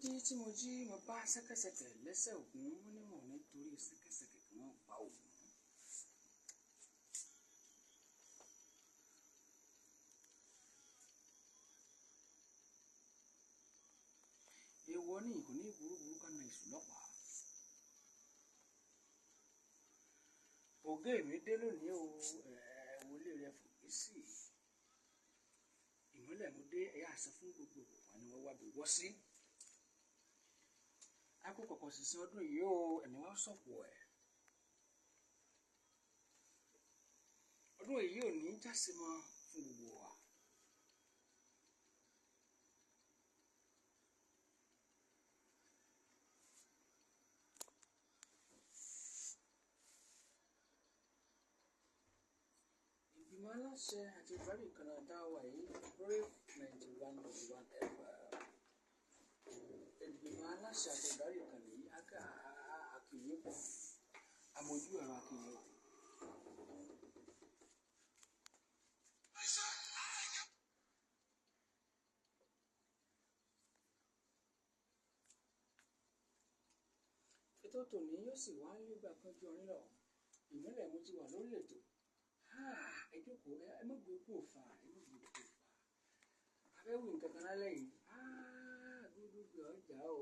Jíjí tí mo jí, mo bá ṣẹ̀kẹ̀ṣẹ̀kẹ̀ lẹ́sẹ̀ Ògún, wọ́n ní wọn ò ní torí ṣẹ̀kẹ̀ṣẹ̀kẹ̀ kí wọ́n pa Ògún. Èèwọ̀ ní kò ní burúburú ká na ìṣù lọ́pàá. Ògé mi dé lónìí o, wọlé rẹ fòkè sí. Ìmọ́lẹ̀ mo dé, ẹ̀yà àṣà fún gbogbo wọn ni wọ́n wá bí wọ́ sí. Akókò sísìn ọdún yìí o, ẹ̀mí wá sọ̀pọ̀ ẹ̀. Ọdún yìí ò ní jásí mọ́ fún gbogbo wa. Ìgbìmọ̀ aláṣẹ àti ìdarí ìkànnì àdáwà yìí, Brave 91.1 FM. Ìgbìmọ̀ aláṣẹ àti ìdarí ìkànnì yìí, akìyìn pọ̀, àmójú ẹ̀rọ akìyìn o. Ètò tòní yóò sì wá nígbà kan ju ọ̀rìn lọ. Ìmọ́lẹ̀ mo ti wà lórí ètò. Ẹ jókòó, ẹ má gbé kú òfà, ẹ má gbé kú òfà. Abẹ́wò nǹkan kan lálẹ́ yìí. Gúdúgbì ọjà o.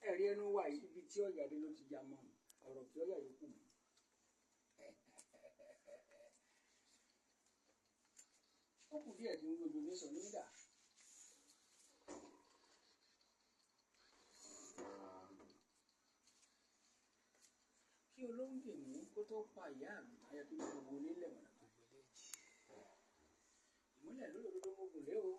Ẹ̀rí ẹnu wà yìí, ibi tí ọ̀yà dé ló ti ya mọ́, ọ̀rọ̀ kí ọ̀yà yòókù mọ́. Ó kù díẹ̀ kí n gbogbo ní sọ nígbà. Kí olóńgbè mú kó tó pa ìyá àgùntàn ayẹ kí gbogbo onílẹ̀ mọ̀nà gbogbo léjì. Ìmọ́lẹ̀ lórí òdodo mogun lé o.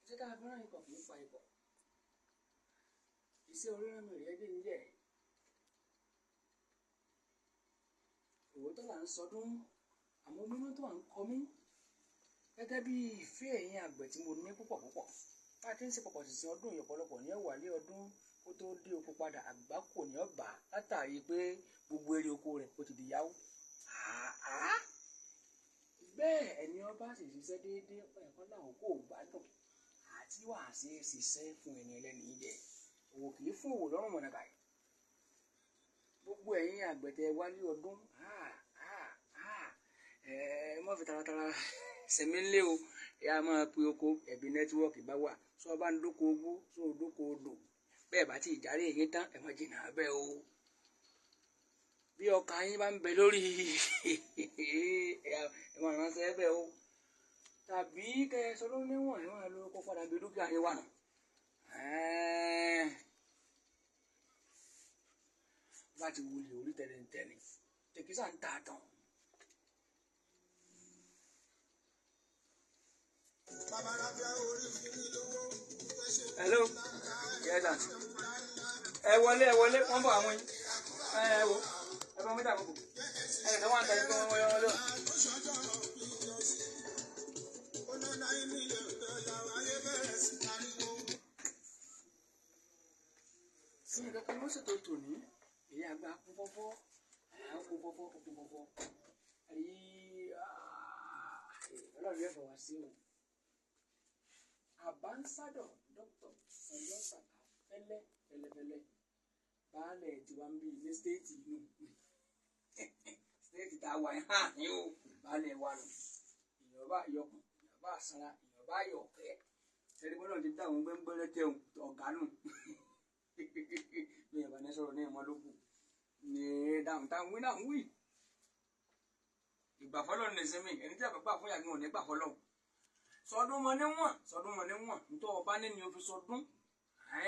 Iṣẹ́ tá a fi rán ikọ̀ kì í pa ikọ̀. Iṣẹ́ orírán mi rèé bí ń jẹ́. Òótọ́ là ń sọdún, àmọ́ mímọ́ tó à ń kọ mí. Gẹ́gẹ́ bí ìfẹ́ ẹ̀yin àgbẹ̀ tí mo ní púpọ̀ púpọ̀. Bá a ti ń ṣe pọ̀pọ̀ ṣìnṣìn ọdún yìí, ọ̀pọ̀lọpọ̀ ní ẹ̀wà lé ọdún kó tó dé oko padà, àgbákò ní ọ̀bà látàrí pé gbogbo eré oko rẹ̀ ó ti di yáwó. Bẹ́ẹ̀ ẹni ọba sì ṣiṣẹ́ déédéé, ẹ̀kọ́ làwọn kò gbádùn àti wàá ṣe é ṣiṣẹ́ fún ẹni ẹlẹ́ni jẹ. Òwò kì í fún òwò lọ́rùn mọ̀nà báyìí. Gbogbo ẹ̀yin àgbẹ̀tẹ̀ wálé ọdún, ẹ má fi taratara sẹ̀mí ńlé o. Ẹ á máa pe oko ẹ̀bí nẹ́tíwọ́ọ̀kì bá wà. Sọ bá ń dóko ogbó, sọ dóko odò. Bẹ́ẹ̀ bá ti ìjàre èyí tán, ẹ má jìnnà bẹ́ẹ̀ o. Bí ọkà yín bá ń bẹ lórí ẹ máa ránṣẹ́ bẹ́ẹ̀ o. Tàbí kẹ́ ẹ sọ ló níwọ̀n, ẹ máa lo oko padà bí dúkìá yín wà nù. Bá ti wulẹ̀ orí tẹnitẹni, tẹkísà ń tà tán. Hello. Yes, sir. Ẹ wọlé, ẹ wọlé, wọ́n bọ̀ àwọn yín. Ẹ wo, ẹ bá mítà àkókò. Ẹ kàn wọ́n àtàlẹ́ kí wọ́n wọlé wọn lọ. Sí nǹkan kan ló ṣètò tòní, èyí àgbà kún fọ́fọ́, kún fọ́fọ́, kún fọ́fọ́. Èyí Ọlọ́run yóò fọwọ́ sí o. Àbánsádọ̀ Dr. Sanjọ́ Sàká fẹ́lẹ́ fẹ́lẹ́fẹ́lẹ́ baálẹ̀ tiwa ń bí ní stéètì inú stéètì tá a wà ní hàn ní o, baálẹ̀ wa nù. Ìyọ̀bá yọkùn, ìyọ̀bá sanra, ìyọ̀bá yọ̀kẹ́. Sẹ́ni bọ́lá ti dá àwọn gbẹ́ngbẹ́rẹ́ tẹ̀hún ọ̀gá nù. Bí ìyàbá ní sọ̀rọ̀ ní ìmọ̀ ló kù. Ní dáhùn táwọn wí náà ń wí. Ìgbà fọlọ́ ní sinmi, ẹni tí àbá gbà fún yàgbọ́n ò ní gbà fọlọ́. Sọdún mọ níwọ̀n, sọdún mọ níwọ̀n, nítorí ọba ní ni o fi sọdún.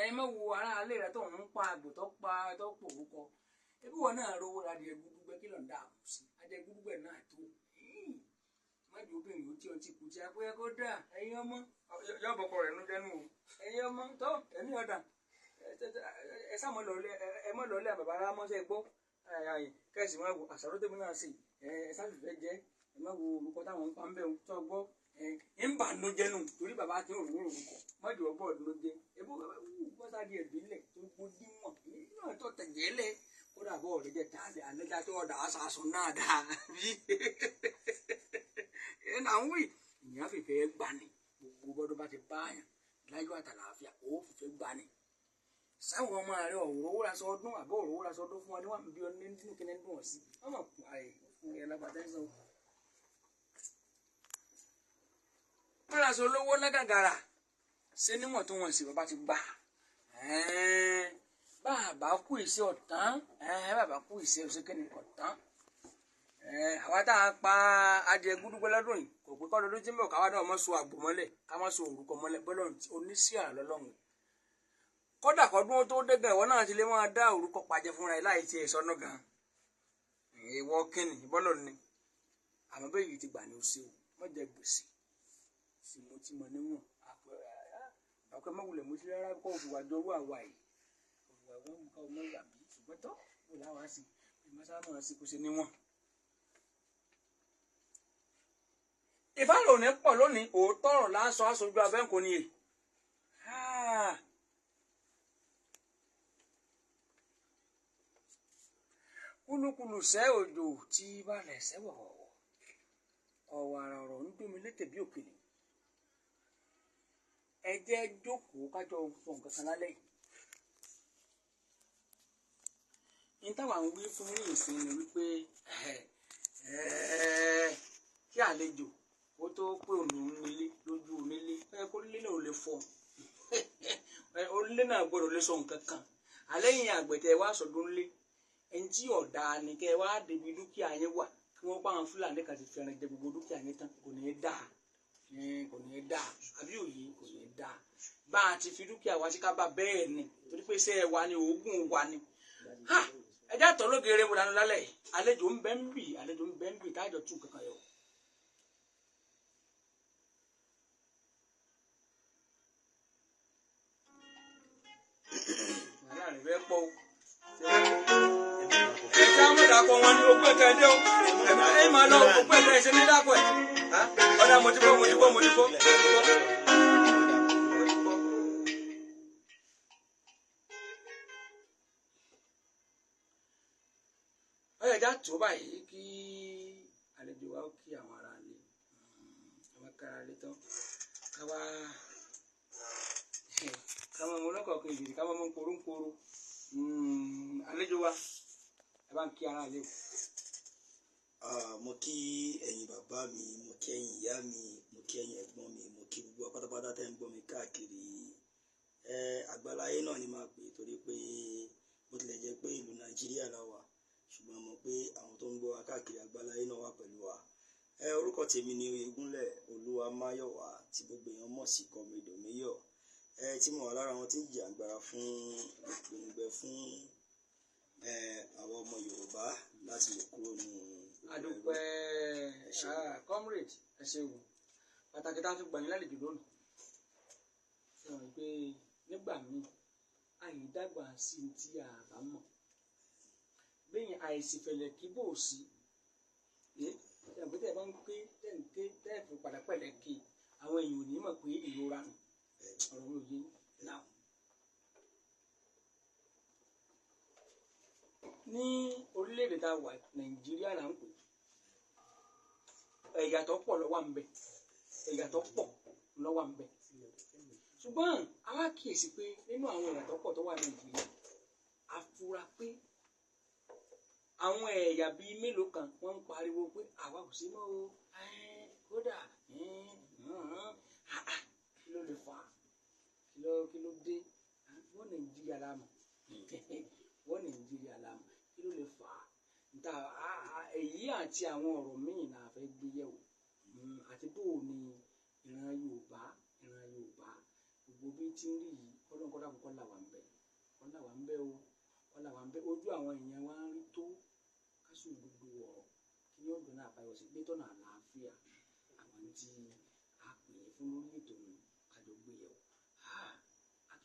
Ẹ má wo ará alẹ́ rẹ tó ń pa àgbò tó pa tó pò orúkọ. Ebi wọn náà rówó ra adìẹ gúdúgbẹ kí ló ń dààmú sí. Adìẹ gúdúgbẹ náà tó. Má jẹ́ obìnrin ó tí ọtí kù tí a pé kó dà ẹ̀yin ọmọ. Yọ bọ̀kọ rẹ̀ nú jẹ́nu o. Ẹ̀yin ọmọ tó ẹ̀mí ọ̀dà. Ẹ sá mọ́ lọ́lé, ẹ mọ́ lọ́lé àbàbà ara mọ́sẹ̀ gbọ́. Kẹ́sì máa wo àṣàrò tèmi náà sì. Ẹ sáfìfẹ́ jẹ́. Ẹ má wo orúkọ táwọn ń pa ń bẹ̀ tó gbọ́. Ń bà nú jẹ́nu torí bàbá tí ò rúurú kọ. Mọ́jú ọgbọ́n ọdún ló jẹ́. Ebó bọ́sà di ẹ̀bí lẹ̀ tó gbódì mọ̀. Náà tó tẹ̀jẹ́ lẹ̀. Kódà bọ́ọ̀ lè jẹ́ tààlẹ̀ àlẹ́jà tó ọ̀dà aṣáṣun náà dà bí. Ẹ nà ń wí. Ìyẹn fìfẹ́ gbani. Gbogbo bọ́dún bá ti báyàn láyọ̀ àtàlàáfíà, ó fìfẹ́ gbani. Sáwọn ọmọ rẹ ọ̀rọ̀ owó ra sọ ọdún àbọ̀ ọ̀rọ̀ owó ra sọ ọdún fún wa ní wàá bí ọ ní nínú kí ní dùn ọ sí. Wọ́n mọ̀ àì fún ẹ lágbàdá ń sọ. Wọ́n ra sọ lówó lágàgàrà ṣé níwọ̀n tó wọ̀n sí bàbá ti gbà. Bàbá kú ìṣe ọ̀tán, bàbá kú ìṣe òṣèkéni ọ̀tán. Àwa tá a pa adìẹ gúdúgbẹ́ lọ́dún yìí kò pé kọ́dọ̀ lójú mọ̀ káwa náà mọ̀ so àgbò mọ́lẹ̀ ká mọ̀ so òrùkọ mọ́lẹ̀ bọ́lọ̀ oníṣẹ́ àlọ́lọ́run. Kódà kọ́dún tó dé gan, ìwọ náà ti lè máa dá òrùkọ pàjẹ fúnra ẹ̀ láì tiẹ̀ sọnù gan. Ìwọ kínní bọ́lọ̀ ni àmọ́ bẹ́ẹ̀ yìí ti gbà ní oṣù o mọ̀ jẹ gbèsè sì mo ti mọ̀ níwọ̀n àpẹ mọ̀wulẹ̀ mo ti rárá kó òfìwà jọrú àwa yìí òfìwà wọn mú ká ọmọ ìgbà bí ṣùgbọ́n tó wò láwa sí ìmọ̀sámọ̀ sí kò ṣe níwọ̀n. Ìfáàrò ní pọ̀ lónìí, òótọ́ ọ̀rọ̀ lásán aṣojú abẹ́ǹkò ni è. Kúlúkúlù sẹ́ òjò tí balẹ̀ sẹ́ wọ̀wọ̀wọ̀, ọ̀wàrà ọ̀rọ̀ ń dómi létè bí òkèlè. Ẹ jẹ́ jókòó kájọ sọ nǹkan kan lálẹ́ yìí. Ní táwa ń wí fún ní ìsìn ni wípé kí àlejò ó tó pé òun nílé lójú onílé ẹ kó nílé náà ò lè fọ onílé náà gbọ́dọ̀ lè sọ nǹkan kan. Àlẹ́yìn àgbẹ̀tẹ̀ wá sọdún lé ẹni tí ọ̀dà ni kẹ́ wá débi dúkìá yẹn wà kí wọ́n bá àwọn Fúlàní kan ti fẹ́ràn jẹ gbogbo dúkìá yẹn tán, kò ní í dáa, kò ní í dáa, àbí òye kò ní í dáa. Bá a ti fi dúkìá wa sí ká bá bẹ́ẹ̀ ni, torí pé iṣẹ́ wa ni oògùn wa ni. Ẹjẹ́ àtọ̀ lógeere mo dànù lálẹ́ yìí. Àlejò ń bẹ ń bì, àlejò ń bẹ ń bì tájọ tún kankan yọ. Wàhálà rẹ̀ fẹ́ pọ̀ o. Ẹ ṣe amúdàkọ wọn ní ogún ẹ̀ka ẹ̀dẹ́ o. Ẹ máa lọ ogún ẹ̀ka ẹ̀ṣẹ̀ ní dàpọ̀ ẹ̀. Ọ̀dà mo ti gbọ́, mo ti gbọ́, mo ti gbọ́. Ọ̀yẹ̀ já tó báyìí kí àlejò wa ó kí àwọn ará ilé. Àwọn ará ilé tán. Káwá ká máa mú lọ́kọ̀ọ̀kan ìdìdì, ká máa mú korónkóró. Àlejò wa, ẹ bá ń kí ará ilé o. Mo kí ẹ̀yin bàbá mi, mo kí ẹ̀yin ìyá mi, mo kí ẹ̀yin ẹ̀gbọ́n mi, mo kí gbogbo pátápátá tẹ́ ń gbọ́ mi káàkiri. Àgbáláyé náà ni máa pè torí pé bó tilẹ̀ jẹ́ pé ìlú Nàìjíríà la wà, ṣùgbọ́n mo pé àwọn tó ń gbọ́ wa káàkiri àgbáláyé náà wà pẹ̀lú wa. Orúkọ tèmi ni Oyègúnlẹ̀ Olúwamáyọ̀wá tí gbogbo èèyàn mọ̀ sí Comrade Omeyo. Tí mo wà lára àwọn tí ń jìjàǹgbara fún ìpòǹgbẹ fún àwọn ọmọ Yorùbá láti lè kúrò nínú. Adúpẹ́ comrade, ẹ ṣeun. Pàtàkì tá a fi gbà yín lálejò lónìí. Ṣé wọn pé nígbà míì àìdàgbà sí ti àbá mọ̀. Bẹ́yìn àìsìfẹ̀lẹ̀ kí bò sí. Ṣé tẹ́ ẹ bá ń ké tẹ́ ń ké tẹ́ ẹ fi padà pẹ̀lẹ́ ké, àwọn èèyàn ò ní mọ̀ pé ìrora nù. Ọ̀rọ̀ mi ò yé náà. Ní orílẹ̀-èdè tá a wà, Nàìjíríà là ń pè. Ẹ̀yà tó pọ̀ ló wà ń bẹ. Ẹ̀yà tó pọ̀ ló wà ń bẹ. Ṣùgbọ́n a wá kíyèsí pé nínú àwọn ẹ̀yà tó pọ̀ tó wà Nàìjíríà, a fura pé àwọn ẹ̀yà bíi mélòó kan wọ́n ń pariwo pé àwa ò sí mọ́ o. Kódà kí ló lè fà á? Kí ló dé? Wọ́n Nàìjíríà la mọ̀. Wọ́n Nàìjíríà la mọ̀. Kí ló lè fà á? Nta èyí àti àwọn ọ̀rọ̀ míì la fẹ́ gbé yẹ̀wò. Àti bó o ní ìran Yorùbá, ìran Yorùbá gbogbo bí tí ń rí yìí, kọ́lọ́n kọ́lá kọ́ là wà ń bẹ. Kọ́ là wà ń bẹ o. Kọ́ là wà ń bẹ. Ojú àwọn èèyàn wa ń rí tó kásù gbogbo ọ̀rọ̀ kí ni ó dùn náà àbáyọ sí pé tọ́nà àlàáfíà àwọn tí a pè é fún lórí ètò mi kájọ gbé yẹ̀wò.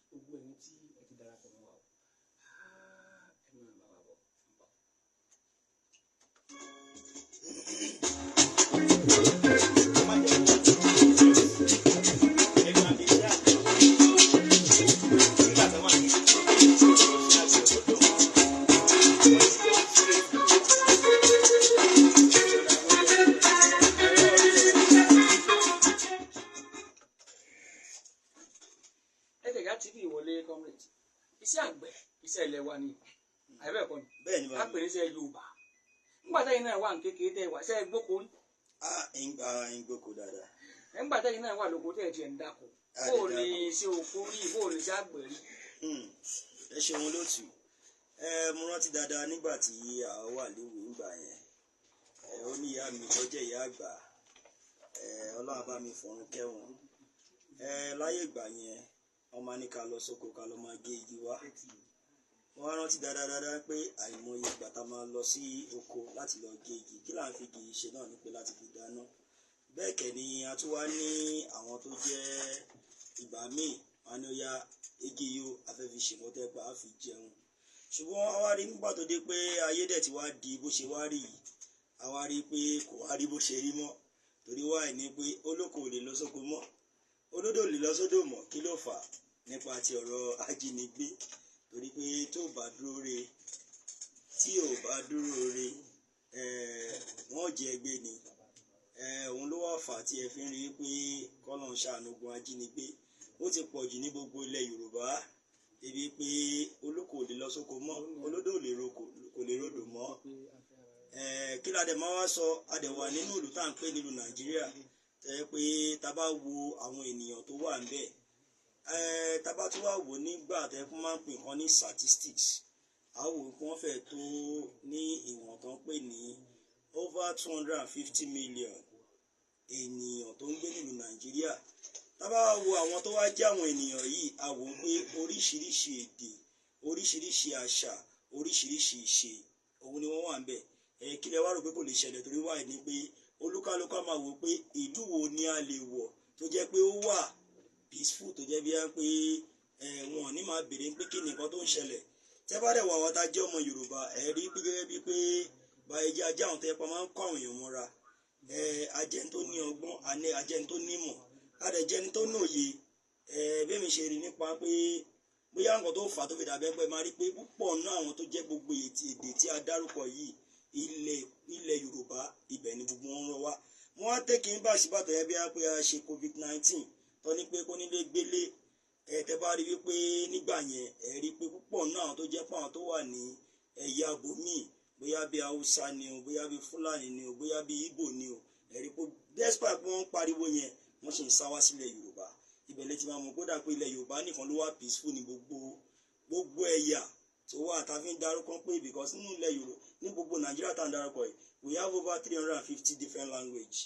Gbogbo ẹ̀yin tí ẹ ti darapọ̀ mọ́ wa o. Ẹ máa bá wa bọ̀. àgbẹ̀ iṣẹ́ ilẹ̀ wa ni, àbẹ́ ẹ̀kọ́ ni? Bẹ́ẹ̀ ni ká bàbá pè ní iṣẹ́ Yorùbá. Nígbà táyìn náà wà ní kékeré tẹ́ wà, ṣe é gbóko rí? A ń gbóko dáadáa. Nígbà táyìn náà wà lóko tẹ́ ẹ tiẹ̀ ń dáko, A bó o lè ní dáko. iṣẹ́ oko rí, bó o ní iṣẹ́ àgbẹ̀ rí? Ẹ ṣeun lótú. Ẹ mo rántí dáadáa nígbà tí a wà léwe nígbà yẹn. Ẹ ó ní ìyá mi tó jẹ́ ìyá àgbà, ẹ Ọlọ́run bá mi fọ̀run kẹ́ wọn. Ẹ láyé ìgbà yẹn, wọ́n máa ní ká lọ sóko, ká lọ máa gé igi wá. Wọ́n á rántí dáadáa dáadáa pé àìmọye ìgbà tá a máa lọ sí oko láti lọ gé igi. Kí là ń fi igi ṣe náà ni pé láti fi dáná. Bẹ́ẹ̀ kẹ̀ ni a tún wá ní àwọn tó jẹ́ ìgbà míì wọn ní ó yá, igi yìí ó a fẹ́ fi ṣe nǹkan tẹ́ pé a fi jẹun. Ṣùgbọ́n a wá rí nígbà tó dé pé ayé dẹ̀ ti wá di bó ṣe wá rí yìí, a wá rí pé kò wá rí bó ṣe rí mọ́, torí wá ní pé olóko ò lè lọ sóko mọ́, olódò ò lè lọ sódò mọ́. Kí ló fà á? Nípa ti ọ̀rọ̀ ajínigbé, torí pé tó bá dúró re, tí ò bá dúró re, wọ́n jẹ gbé ni. Òun ló wá fà á tí ẹ fi ń rí pé kọ́lọ́n ṣàánú, ogun ajínigbé ó ti pọ̀ jù ní gbogbo ilẹ̀ Yorùbá, débi pé olóko ò lè lọ sóko mọ́, olódò ò lè roko, kò lè rodò mọ́. Kí la dẹ̀ máa wá sọ? A dẹ̀ wà nínú ìlú tá à ń pè nílùú Nàìjíríà, tẹ́ pé tá bá wo àwọn ènìyàn tó wà ńbẹ̀, tá bá tún wá wò nígbà tẹ́ kó máa ń pè nǹkan ní statistics, a wò pé wọ́n fẹ́ tó ní ìwọ̀n tó ń pè ní over 250 million ènìyàn tó ń gbé nílùú Nàìjíríà. Tá bá wo àwọn tó wá jẹ́ àwọn ènìyàn yìí, a wò pé oríṣiríṣi èdè, oríṣiríṣi àṣà, oríṣiríṣi ìṣe òun ni wọ́n wà ń bẹ̀. Ẹ kí lẹ wá rò pé kò lè ṣẹlẹ̀? Torí wà ní pé olúkálùkù á máa wò pé ìlú wo ni a lè wọ̀ tó jẹ́ pé ó wà peaceful, tó jẹ́ bí wọ́n pé ẹ wọn ò ní máa béèrè pé kí ni nǹkan tó ń ṣẹlẹ̀. Tẹ́ bá dẹ̀ wà wọ́n ta jẹ́ ọmọ Yorùbá, ẹ rí pé gẹ́gẹ́ bíi pé báyìí jẹ́ ajá àwọn tẹ́ pa máa ń kọ́ àwọn èèyàn mọ́ra. Ẹ ajẹ́ni tó ní ọgbọ́n, ajẹ́ni tó nímọ̀, adẹ̀jẹ́ni tó nóye. Ẹ bẹ́ẹ̀ mi ṣe rí nípa pé bóyá nǹkan tó fà á tó fi dàbẹ́ pé máa rí pé púpọ̀ náà àwọn tó jẹ́ gbogbo èdè tí a dárúkọ yìí, ilẹ̀ Yorùbá ibẹ̀ ni gbogbo wọn rọ wá. Wọ́n á tẹ́kì ń bá síbàtọ̀ yẹn bí a pé a ṣe COVID-19 tó ní pé kó nílé gbélé. Ẹ tẹ́ bá rí wípé nígbà yẹn, ẹ rí pé púpọ̀ náà àwọn tó jẹ́ pé àwọn tó wà ní ẹ̀yà bòmíì, bóyá bí Haúsá ni o, bóyá bí Fúlàní ni o, bóyá bí Ìgbò ni o, ẹ rí pé despite pé wọ́n ń pariwo yẹn, wọ́n sì ń sá wá sílẹ̀ Yorùbá. Ibẹ̀ lè ti máa mọ̀ kódà pé ilẹ̀ Yorùbá nìkan ló wà peaceful ní gbogbo ẹ̀yà tó wà tá a fi ń dárúkọ pé, because nínú ilẹ̀ Yorùbá, ní gbogbo Nàìjíríà tá à ń dárúkọ yìí, we have over 350 different language.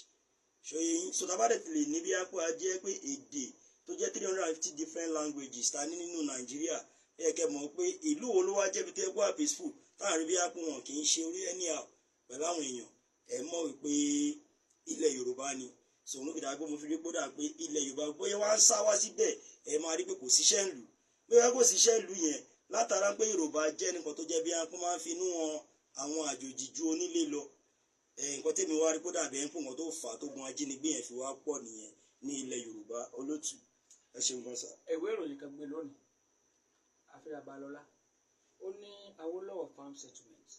Ṣòye yín? So tá a bá dẹ̀ ti lè ní bí a jẹ́ pé èdè tó jẹ́ 350 different languages ta ní nínú Nàìjíríà, ẹ kẹ́ mọ̀ pé ìlú wo ló wá jẹ́ bí tó yẹ kó wà peaceful, táwọn rí bí a pé wọn kì í ṣe orí anyhow pẹ̀lú àwọn èèyàn? Ẹ mọ̀ wípé ilẹ̀ Yorùbá ni. So òun ló fi dà pé mo fi rí kódà pé ilẹ̀ Yorùbá bóyá wá ń sá wá síbẹ̀, ẹ máa rí pé kò síṣẹ́ ìlú, bóyá kò síṣẹ́ ìlú yẹn látara pé Yorùbá jẹ́ nǹkan tó jẹ́ bí wọn máa ń fi inú wọn àwọn àjòjì ju onílé lọ. Nǹkan tèmi wá rí kódà bẹ́ẹ̀ ń pò nǹkan tó fà á tó gun ajínigbé yẹn fi wá pọ̀ nìyẹn ní ilẹ̀ Yorùbá. Olótù, ẹ ṣeun gan sir. Ìwé ìròyìn kan gbé lónìí, Afẹ́ Abalọ́lá, ó ní Awólọ́wọ̀ farm settlement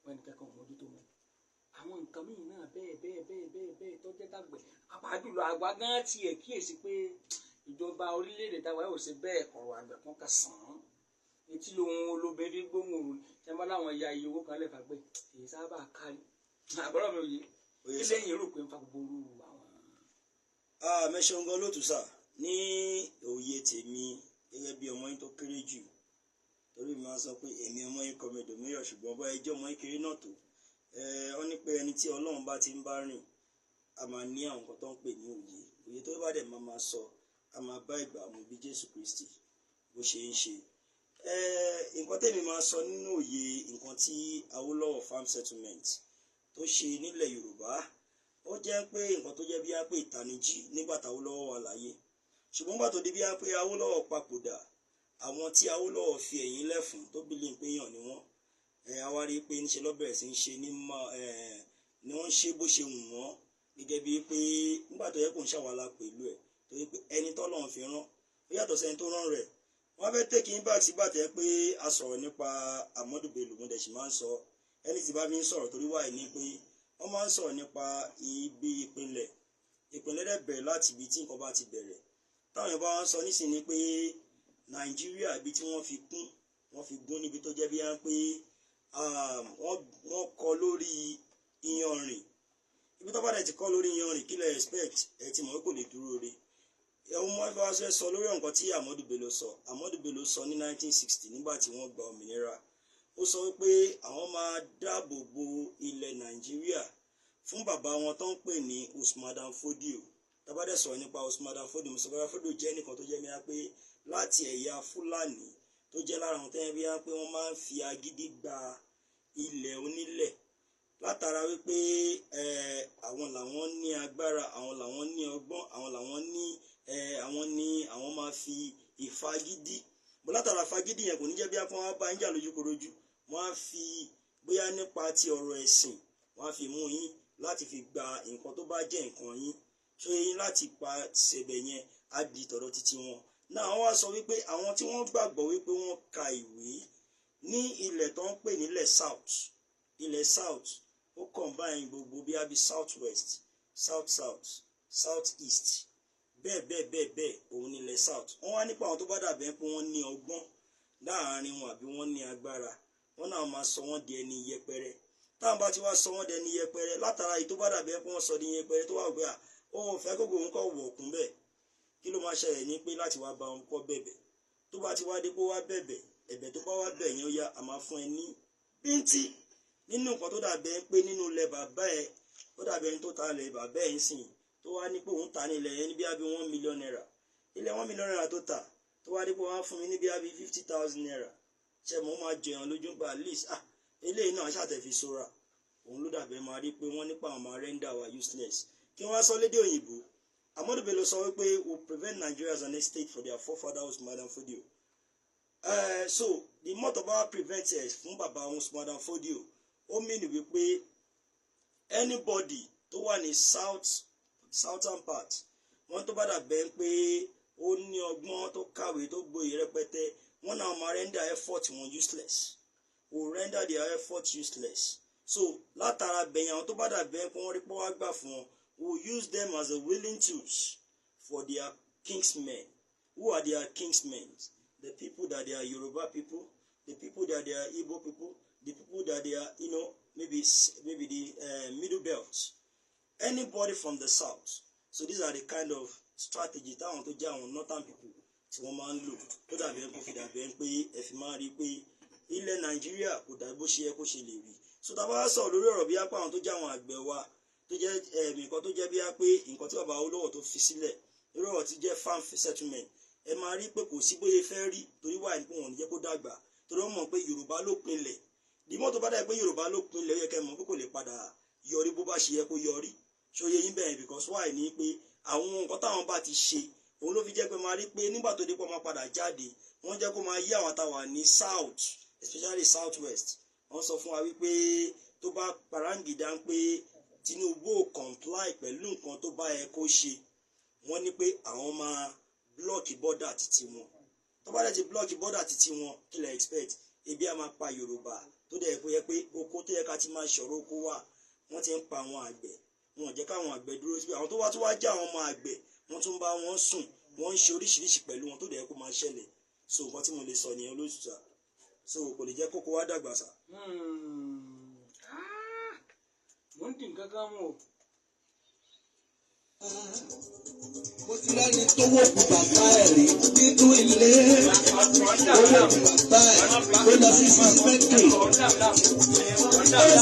wọn ní kankan ò mójútó mọ́, àwọn nǹkan míì náà bẹ́ẹ̀ bẹ́ẹ̀ bẹ́ẹ̀ bẹ́ẹ̀ bẹ́ẹ̀ tó jẹ́ tàgbẹ̀, pàápàá jùlọ àgbà gan tiẹ̀ kíyèsí pé ìjọba orílẹ̀-èdè táwa yóò ṣe bẹ́ẹ̀ ọ̀rọ̀ àgbẹ̀ kan kà sàn án etí lòun olóbe fi gbóhùn òru tí wọ́n bá láwọn ya iye owó kan lẹ́fà gbé èyí sábà kárí. Àbúrò mi ò yé Oyè kí sà. lẹ́yìn rò pé ń fa gbogbo orú àwọn. Ah, mẹ́ṣẹ̀ gan lótú sà. Ní òye tèmi gẹ́gẹ́ bí ọmọ yín tó kéré jù, torí mi máa ń sọ pé èmi ọmọ yín kọ́mẹdò mẹ́yọ̀, ṣùgbọ́n bá ẹjọ́ ọmọ yín kéré náà tó ẹ ọ ní pé ẹni tí Ọlọ́run bá ti ń bá rìn, a máa ní àwọn nǹkan tó ń pè ní òye. Òye tó bá dẹ̀ máa máa sọ, a máa bá ìgbà mu bí Jésù Kristi bó ṣe ń ṣe. Ẹ nǹkan tèmi máa sọ nínú òye nǹkan tí Awólọ́wọ̀ farm settlement tó ṣe nílẹ̀ Yorùbá, ó jẹ́ pé nǹkan tó jẹ́ bí á pé ìtanijí nígbà táwólọ́wọ̀ wà láyé. Ṣùgbọ́n nígbà tó di bí á pé Awólọ́wọ̀ papòdà, àwọn tí Awólọ́wọ̀ fi ẹ̀yìn lẹ̀ fún tó bílí pé yàn ni wọ́n, ẹ á wá rí i pé ńṣe ló bẹ̀rẹ̀ sí ń ṣe ní mọ́ ẹ ni wọ́n ń ṣe bó ṣe wù wọ́n, gẹ́gẹ́ bíi pé nígbà tó yẹ kó ń ṣàwàlà pẹ̀lú ẹ̀, torí pé ẹni tọ́lọ́run fi rán ó yàtọ̀ sẹ́ni tó rán rẹ̀. Wọ́n fẹ́ take in back sígbà tẹ́ pé a sọ̀rọ̀ nípa Ahmadu Bello. Mo dẹ̀ sì máa ń sọ ẹni tí bá fi ń sọ̀rọ̀, torí wáyé ni pé wọ́n máa ń sọ̀rọ̀ nípa ibi ìpínlẹ̀. Ìpínlẹ̀ dẹ̀ bẹ̀rẹ̀ láti ibi tí nǹkan bá ti bẹ̀rẹ̀. Táwọn èèyàn bá wá ń sọ nísìnyí pé Nàìjíríà, ibi tí wọ́n fi kún Wọ́n fi gún níbi tó jẹ́ bí wọ́n pé wọ́n kọ lórí iyanrìn. Ibi tó bá dẹ̀ ti kọ́ lórí iyanrìn, kí lẹ expect? Ẹ ti mọ̀ pé kò lè dúró re. Ẹ̀hún mọ́ fẹ́ wá sọ lórí nǹkan tí Ahmadu Bello sọ. Ahmadu Bello sọ ní 1960, nígbà tí wọ́n gba òmìnira, ó sọ wípé àwọn máa dáàbò bo ilẹ̀ Nàìjíríà fún bàbá wọn tó ń pè ní Usman Dan Fodio. Tá bá dẹ̀ sọ̀rọ̀ nípa Usman Dan Fodio, Usman Dan Fodio jẹ́ nìkan tó jẹ́ mìíràn pé láti ẹ̀yà Fúlàní, tó jẹ́ lára àwọn tẹ́yẹ́ bí wọ́n pé wọ́n máa ń fi agídí gba ilẹ̀ onílẹ̀, látara wípé àwọn làwọn ní agbára, àwọn làwọn ní ọgbọ́n, àwọn làwọn ní àwọn ní àwọn máa fi ìfagídí bó. Látara fagídí yẹn, kò ní jẹ́ bí wọ́n á bá ń jà lójúkorojú, wọ́n á fi bóyá nípa ti ọ̀rọ̀ ẹ̀sìn, wọ́n á fi mú yín láti fi gba nǹkan tó bá jẹ́ nǹkan yín. Ṣé yín láti pa ṣẹbẹ̀ yẹn á di tọ̀dọ̀ títí wọn náà. Wọ́n wá sọ wípé àwọn tí wọ́n gbàgbọ́ wípé wọ́n ka ìwé ní ilẹ̀ tó ń pè nílẹ̀ South, ilẹ̀ South, ó combine gbogbo bí abi South West, South South, South East, bẹ́ẹ̀ bẹ́ẹ̀ bẹ́ẹ̀ bẹ́ẹ̀, òun nílẹ̀ South. Wọ́n wá nípa àwọn tó bá dàbẹ́ pé wọ́n ní ọgbọ́n láàárín wọn àbí wọ́n ní agbára, wọ́n náà máa sọ wọ́n di ẹni yẹpẹrẹ. Táwọn bá ti wá sọ wọ́n di ẹni yẹpẹrẹ, látara èyí tó bá dàbẹ́ pé wọ́n sọ di yẹpẹrẹ, tó wà gbé à òun ò fẹ́ kókò òun kọ́ wọ̀ọ̀kún bẹ́ẹ̀, kí ló máa ṣẹlẹ̀ ní pé láti wá bá wọn kọ́ bẹ̀bẹ̀. Tó bá ti wá dé kó wá bẹ̀bẹ̀, ẹ̀bẹ̀ tó bá wá bẹ̀ yẹn, ó yá, a máa fún ẹ ní bíntì nínú nǹkan tó dàbẹ́ pé nínú ilẹ̀ bàbá ẹ. Ó dàbẹ́ ẹni tó ta ilẹ̀ bàbá ẹ̀ ń sìn, tó wá ní pé òun ta ní ilẹ̀ yẹn ní bí i ₦1 million. Ilẹ̀ ₦1 million tó tà, tó wá dé pé wọ́n á fún mi ní bí i ₦50,000, ṣe mo máa jẹyàn lójú gba at least, ah, eléyìí náà ṣàtẹ̀fi sóra òun ló dàbẹ́ máa rí pé wọ́n nípa àwọn máa render wa useless. Kí wọ́n sọ lédè òyìnbó, Ahmadu Bello sọ wípé will prevent Nigeria as an estate for their forefathers, Usman Dan Fodio. So the motto bá prevent ẹ̀ fún bàbá Usman Dan Fodio, ó mean wípé anybody tó wà ní south, southern part, wọ́n tó bá dàbẹ́ pé ó ní ọgbọ́n, tó kàwé, tó gboyè rẹpẹtẹ, wọ́n náà máa render effort wọn useless, will render their effort useless. So látara bẹ̀yìn, àwọn tó bá dàbẹ́ pé wọ́n rí pé wọ́n á gbà fún wọn, will use them as a willing tools for their kinsmen. Who are their kinsmen? The people that they are Yoruba people, the people that they are Igbo people, the people that they are maybe the Middle Belt, anybody from the south. So these are the kind of strategy táwọn tó jẹ́ àwọn northern people tí wọ́n máa ń lò, tó dàbí ẹ kó fi dàbí ẹ pé ẹ fi máa rí i pé ilẹ̀ Nàìjíríà kò dàbí bó ṣe yẹ kó ṣe lè rí. So tá a bá sọ̀rọ̀ lórí ọ̀rọ̀ bí apá àwọn tó jẹ́ àwọn àgbẹ̀ wa, tó jẹ́ nǹkan tó jẹ́ bí á pé nǹkan tí bàbá Awólọ́wọ̀ tó fi sílẹ̀ lórí ọ̀rọ̀ tí jẹ́ farm settlement, ẹ máa rí pé kò sí bóyá fẹ́ rí, torí wà ní pé wọn ò ní jẹ́ kó dàgbà, torí wọ́n mọ̀ pé Yorùbá ló pinlẹ̀. Dìmọ́ tó bá dà pé Yorùbá ló pinlẹ̀, ó yẹ kẹ́ mọ̀ pé kò lè padà yọrí bó bá ṣe yẹ kó yọrí. Ṣòye yín bẹ́ẹ̀? Because why ni pé àwọn nǹkan táwọn bá ti ṣe, òun ló fi jẹ́ pé máa rí pé nígbà tó dé pé máa padà jáde, wọ́n jẹ́ kó máa yí àwọn táwa ní south, especially south west. Wọ́n sọ fún wa wípé tó bá parangida ń pé Tinubu ò comply pẹ̀lú nǹkan tó bá yẹ kó ṣe, wọ́n ní pé àwọn máa block border títí wọn. Tó bá dẹ̀ ti block border títí wọn, kí lẹ expect? Ebi á máa pa Yorùbá, tó dẹ̀ yẹ pé oko tó yẹ ká ti máa ṣọ̀rọ̀ oko wà, wọ́n ti ń pa àwọn àgbẹ̀. Wọn ò jẹ́ káwọn àgbẹ̀ dúró síbi. Àwọn tó wá tó wá jẹ́ àwọn ọmọ àgbẹ̀, wọ́n tún bá wọn sùn, wọ́n ń ṣe oríṣiríṣi pẹ̀lú wọn tó dẹ̀ kó máa ṣẹlẹ̀. So nǹkan tí mo lè sọ nìyẹn olóṣù sà. So kò lè jẹ́ kókó wá dàgbà sà. Ah, mo ń dì nǹkan kan mú o. Mo ti rẹ́ni tó wó kú bàbá ẹ̀ rí nínú ilé. Ó wó kú bàbá ẹ̀, ó lọ sí cemetery. Ó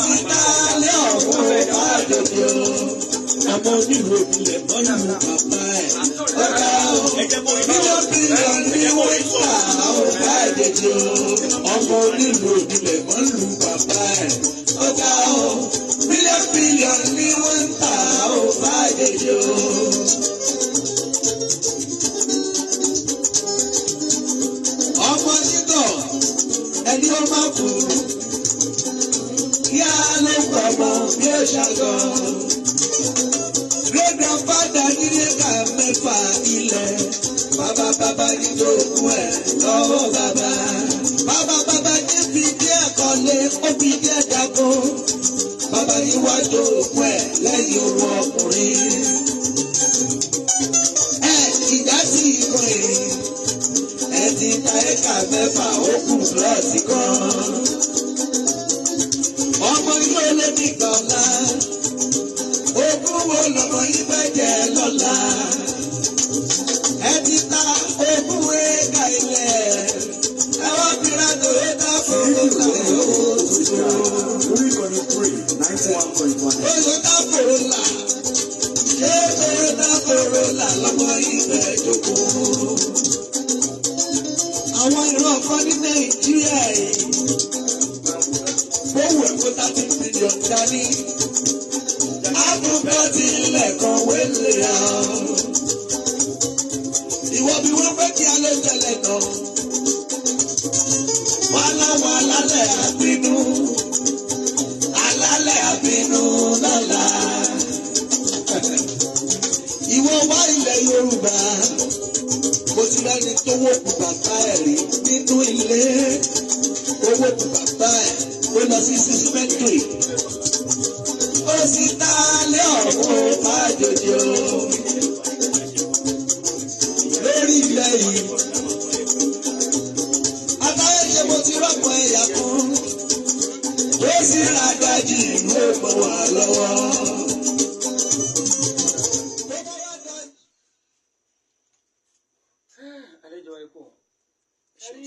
sì dálé ọ̀hún àjòjò. Ọmọ onílù òbílẹ̀ mọ́lù bàbá ẹ̀. Ọ̀gá o, mílíọ̀nù bílíọ̀nù ní wọ́n ń tà ó bá àjèjì o. Ọmọ onílù òbílẹ̀ mọ́lù bàbá ẹ̀. Ọ̀gá o, mílíọ̀nù bílíọ̀nù ní wọ́n ń tà ó bá àjèjì o. Ọmọ nígọ̀ ẹni ó máa kú kí á ló gbọmọ bí ó ṣàgọ. Great grandfather nílé ká mẹ́fà ilẹ̀, bàbá bàbá ní jogún ẹ̀ lọ́wọ́ bàbá. Bàbá bàbá ní fi díẹ̀ kọ́lé, ó fi díẹ̀ dáko. Bàbá yìí wá jogún ẹ̀ lẹ́yìn owó ọkùnrin. Ẹ ìdásí ìkànnì ẹ ti ta éka 6, ó kù plot. ìgbà ọ̀la? Ogún wo lọmọ yín fẹ́ jẹ lọ́la? Ẹ ti ta 20 éka ilẹ̀. Ẹ wá fi ra Toyota Corolla yóò tuntun. Lórí ìkànnì Three 91.1. Toyota Corolla. Ṣé Toyota Corolla lọmọ yín fẹ́ jókòó? Àwọn ìran kan ní Nàìjíríà yìí. Bówù ẹ̀kọ́ 30 billion dání. Áfíríkà ti ilẹ̀ kan wélé àwọn. Ìwọ bí wọ́n fẹ́ kí a ló tẹ̀lé náà. Wọ́n láwọn alálẹ̀ àbínú. Alálẹ̀ àbínú lọ́la. Ìwọ wá ilẹ̀ Yorùbá. Mo ti rẹ́ni tó wó kú bàbá ẹ̀ rí nínú ilé. Owó kú bàbá ẹ̀ ó lọ sí cemetery. Ó sì ta lé ọ̀hún fàjòjì o. Lórí ilẹ̀ yìí. Àtàyè ṣe mo ti rọ́pò ẹ̀yà kan. Ó sì ra dájì ìlú ògbọ̀n wà lọ́wọ́. Tó bá wá dá Àlejò ikú ẹ rí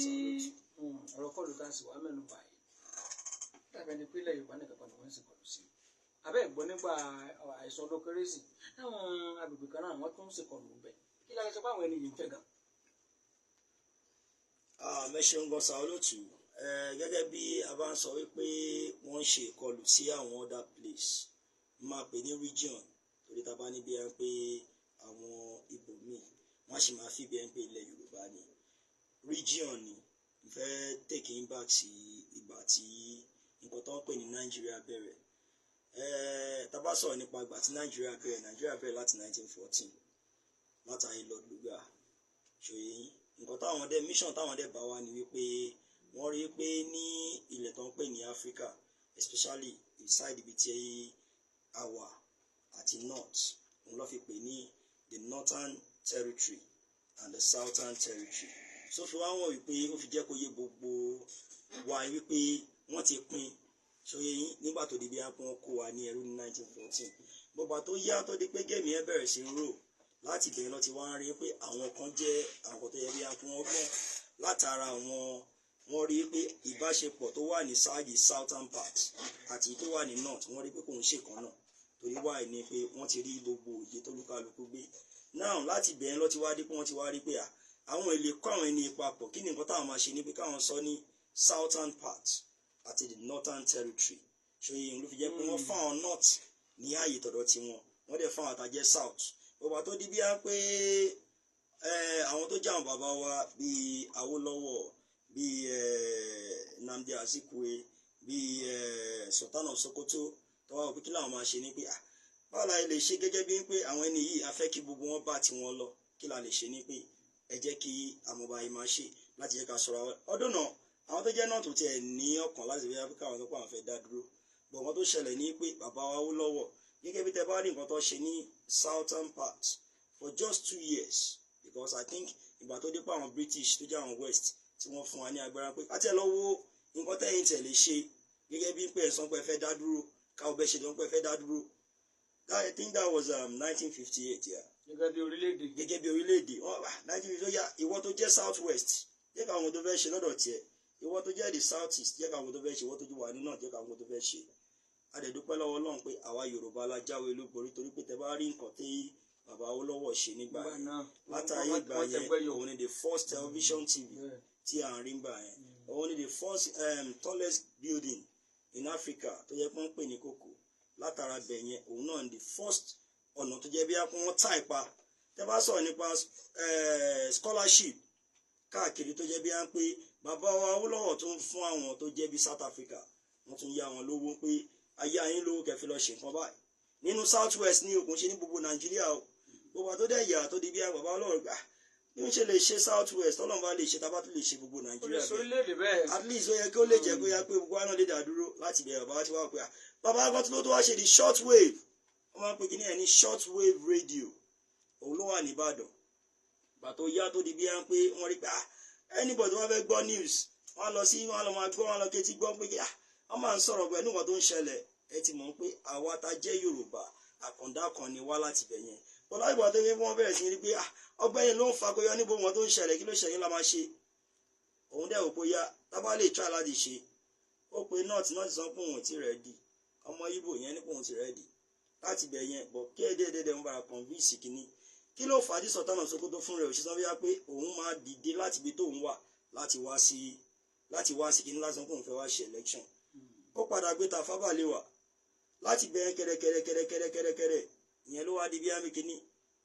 ọ̀rọ̀ kọlù tá a sì wá mẹ́nu báyìí, dàbẹ̀ ni pé ilẹ̀ Yorùbá nìkan kan ni wọ́n ń ṣèkọlù sí. Abẹ́ ìgbọ́ nígbà àìsàn ọdún kérésì, táwọn agbègbè kan náà wọ́n tún ń ṣèkọlù bẹ̀. Kí lára sọ pé àwọn ẹni yìí ń fẹ́ gan? Ẹ ṣeun gan sa, olóòtú. Gẹ́gẹ́ bí a bá ń sọ wípé wọ́n ń ṣe ìkọlù sí àwọn other place, máa pè ní region, torí tá a bá ní bí ẹn pé àwọn ibòmíì, wọ́n sì máa fi bí ẹn pé ilẹ̀ Yorùbá ni, region ni. N fẹ́ take in back sí ìgbà tí nǹkan tó ń pè ní Nàìjíríà bẹ̀rẹ̀. Tá a bá sọ̀rọ̀ nípa ìgbà tí Nàìjíríà bẹ̀rẹ̀, Nàìjíríà bẹ̀rẹ̀ láti 1914, látàrí Lord Lugard. Ṣòye yín? Nǹkan táwọn dẹ mission táwọn dẹ bá wa ni wípé wọ́n rí pé ní ilẹ̀ tó ń pè ní Africa, especially inside ibi tí a wà àti north, òun ló fi pè ní the Northern Territory and the Southern Territory. So fi wá wọ̀n wípé ó fi jẹ́ kó yé gbogbo wa wípé wọ́n ti pín. Ṣòye yín? Nígbà tó di bí wọ́n kó wa ní ẹrú ní 1914, gbogbo tó yá tó di pé game yẹn bẹ̀rẹ̀ sí rò, láti bẹ̀rẹ̀ lọ ti wá ń rí pé àwọn kan jẹ́ àwọn kan tó yẹ bí wọ́n gbọ́n látara àwọn, wọ́n rí pé ìbáṣepọ̀ tó wà ní sáàgì southern part àti tó wà ní north, wọ́n rí pé kò ń ṣe kan náà, torí wáyé ni pé wọ́n ti rí gbogbo òye tó lúkálukú gbé náà. Láti bẹ̀rẹ̀ lọ ti wá dé pé wọ́n ti wá rí pé àwọn èlé kọ́ àwọn ẹni papọ̀. Kí ni nǹkan táwọn máa ṣe ni pé káwọn sọ ní southern part àti the Northern Territory. Ṣòye ló fi jẹ́ pé wọ́n fáwọn north ní ààyè tọ̀dọ̀ tiwọn, wọ́n dẹ̀ fáwọn àtàjẹ́ south. Bàbá tó di bí á pé àwọn tó jẹ́ àwọn bàbá wa bíi Awólọ́wọ̀, bíi Nnamdi Azikiwe, bíi Sultan of Sokoto, tó wá wò pé kí làwọn máa ṣe ni pé báwo la lè ṣe gẹ́gẹ́ bí pé àwọn ẹni yìí a fẹ́ kí gbogbo wọn bá tiwọn lọ, kí la lè ṣe ni pé ẹ jẹ́ kí àmọ̀bá yìí máa ṣe láti jẹ́ ká sọ̀rọ̀ àwọn ọdún náà. Àwọn tó jẹ́ náà tó tiẹ̀ ní ọkàn láti fi Áfíríkà, àwọn tó pọ̀ àwọn fẹ́ dá dúró bọ̀. Wọ́n tó ṣẹlẹ̀ ní pé bàbá wa Awólọ́wọ̀, gẹ́gẹ́ bí tẹ bá rí nǹkan tó ṣe ní southern part for just 2 years, because I think ìgbà tó dé pa àwọn British tó jẹ́ àwọn west tí wọ́n fún wa ní agbára pé àti ẹ̀ lọ wo nǹkan tẹ́yìn tẹ̀ lè ṣe gẹ́gẹ́ bí pé ẹ̀sán pé ẹ fẹ́ dá dúró, káwọ́ bẹ́ẹ̀ ṣe lọ́n pé ẹ fẹ́ dá dúró. That, I think that was 1958, yeah. Gẹ́gẹ́ bí orílẹ̀-èdè. Gẹ́gẹ́ bí orílẹ̀-èdè wọ́n wà 1950. Yá, ìwọ tó jẹ́ south west, jẹ́ káwọn tó fẹ́ ṣe lọ́dọ̀ tiẹ̀. Ìwọ tó jẹ́ the south east, jẹ́ káwọn tó fẹ́ ṣe. Ìwọ tó wà nínú náà, jẹ́ káwọn tó fẹ́ ṣe. A dẹ̀ dúpẹ́ lọ́wọ́ Ọlọ́run pé àwa Yorùbá la jáwé olúborí, torí pé tẹ bá rí nǹkan tí bàbá Awólọ́wọ̀ ṣe nígbà Nígbà yẹn náà látàrí ìgbà wọ́n yẹn, tẹgbẹ́ yọ. òun ni the first television TV tí à ń rí gbà yẹn, òun ni the first tallest building in Africa tó yẹ pé wọ́n pè ní kòkó. Látara bẹ̀ yẹn, òun náà ni the first ọ̀nà tó jẹ́ bí wọ́n tà ipa. Tẹ́ bá sọ̀rọ̀ nípa scholarship káàkiri, tó jẹ́ bí wọ́n pé bàbá wa Awólọ́wọ̀ tó ń fún àwọn tó jẹ́ bí South Africa, wọ́n tún yá wọn lówó pé ayé ayé lówó kẹfì lọ ṣe nǹkan báyìí nínú south west ní òkun ṣe ní gbogbo Nàìjíríà o. Gbogbo àtó dẹ̀ yà tó di bí bàbá Awólọ́wọ̀ gbà bí wọ́n ṣe lè ṣe south west, tọ́lọ́run bá lè ṣe, tá bá tún lè ṣe gbogbo Ó lè Nàìjíríà sọ bẹ́ẹ̀, orílẹ̀-èdè bẹ́ẹ̀. at least ó yẹ kí ó lè jẹ́ kó yá pé gbogbo wa náà lè dá dúró. Láti bẹ̀rẹ̀, bàbá tí wàá pé bàbá kan tó wá ṣe di short wave, wọ́n máa ń pè kí ní ẹ̀ ní short wave radio, òun ló wà ní Ìbàdàn. Gbà tó yá tó di bí wọ́n pé wọ́n rí pé anybody tó wọ́n fẹ́ gbọ́ news, wọ́n á lọ sí, wọ́n á lọ máa gbọ́, wọ́n á lọ kétí gbọ́ pé wọ́n máa ń sọ̀rọ̀ pẹ̀lú nǹkan tó ń ṣẹlẹ̀. Ẹ ti mọ̀ pé àwa ta jẹ́ Yorùbá, àkàndá kan ni wá láti bẹ̀ yẹn. Bọ́lá ìgbà tó yẹ kí wọ́n bẹ̀rẹ̀ sí ní pé ọgbẹ́ni ló ń fakọyọ níbo wọn tó ń ṣẹlẹ̀, kí ló ṣẹlẹ̀ la máa ṣe. Òun dẹ̀ wò pé yá tábà lè try láti ṣe. Ó pe North, North sọ pé òun ti ready. Ọmọ Ìgbò yẹn ní pé òun ti ready láti bẹ̀ yẹn bọ̀ kí ẹ̀ẹ́dẹ́ẹ̀dẹ́ ń bára convince kínní. Kí ló fà á tí Sultan of Sokoto fún rẹ̀ òṣìṣẹ́ wíyá pé òun máa dìde láti ibi tóun wà láti wá sí kínní, láti sọ pé òun fẹ́ wá ṣe election? Ó padà gbé Tafawa Balewa láti bẹ̀rẹ̀ kẹrẹkẹrẹkẹrẹkẹrẹkẹrẹ. Ìyẹn ló wá di bí àmì kínní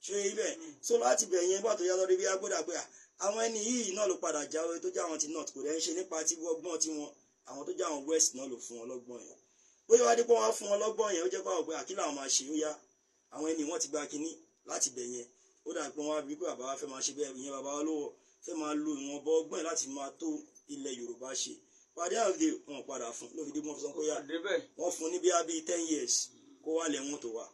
ṣé ibẹ̀. So láti bẹ̀ yẹn gbà tó yá lọ́dún bí agbódà pé àwọn ẹni yìí náà ló padà jáwé tó jẹ́ àwọn ti North. Kò dẹ̀ ń ṣe nípa tí ọgbọ́n tí wọn, àwọn tó jẹ́ àwọn West náà ló fún wọn lọ́gbọ́n yẹn. Bóyá wá dé pé wọ́n fún wọn lọ́gbọ́n yẹn, ó jẹ́ pé àwọn pé àkí làwọn máa ṣe. Ó yá, àwọn ẹni wọ́n ti gba kínní láti bẹ̀ yẹn. Ó dà pé wọ́n á bí pé bàbá wa fẹ́ máa ṣe bẹ́ẹ̀. Ìyẹn bàbá wa lówó fẹ́ máa lo ìwọ̀nba ọgbọ́n yẹn láti máa tó ilẹ̀ Yorùbá ṣe. Pàdé àwòdì wọn padà fún ló fi dé wọn sọ pé yá wọ́n fún ní bí i 10 years kó wá lẹ́wọ̀n tó wà.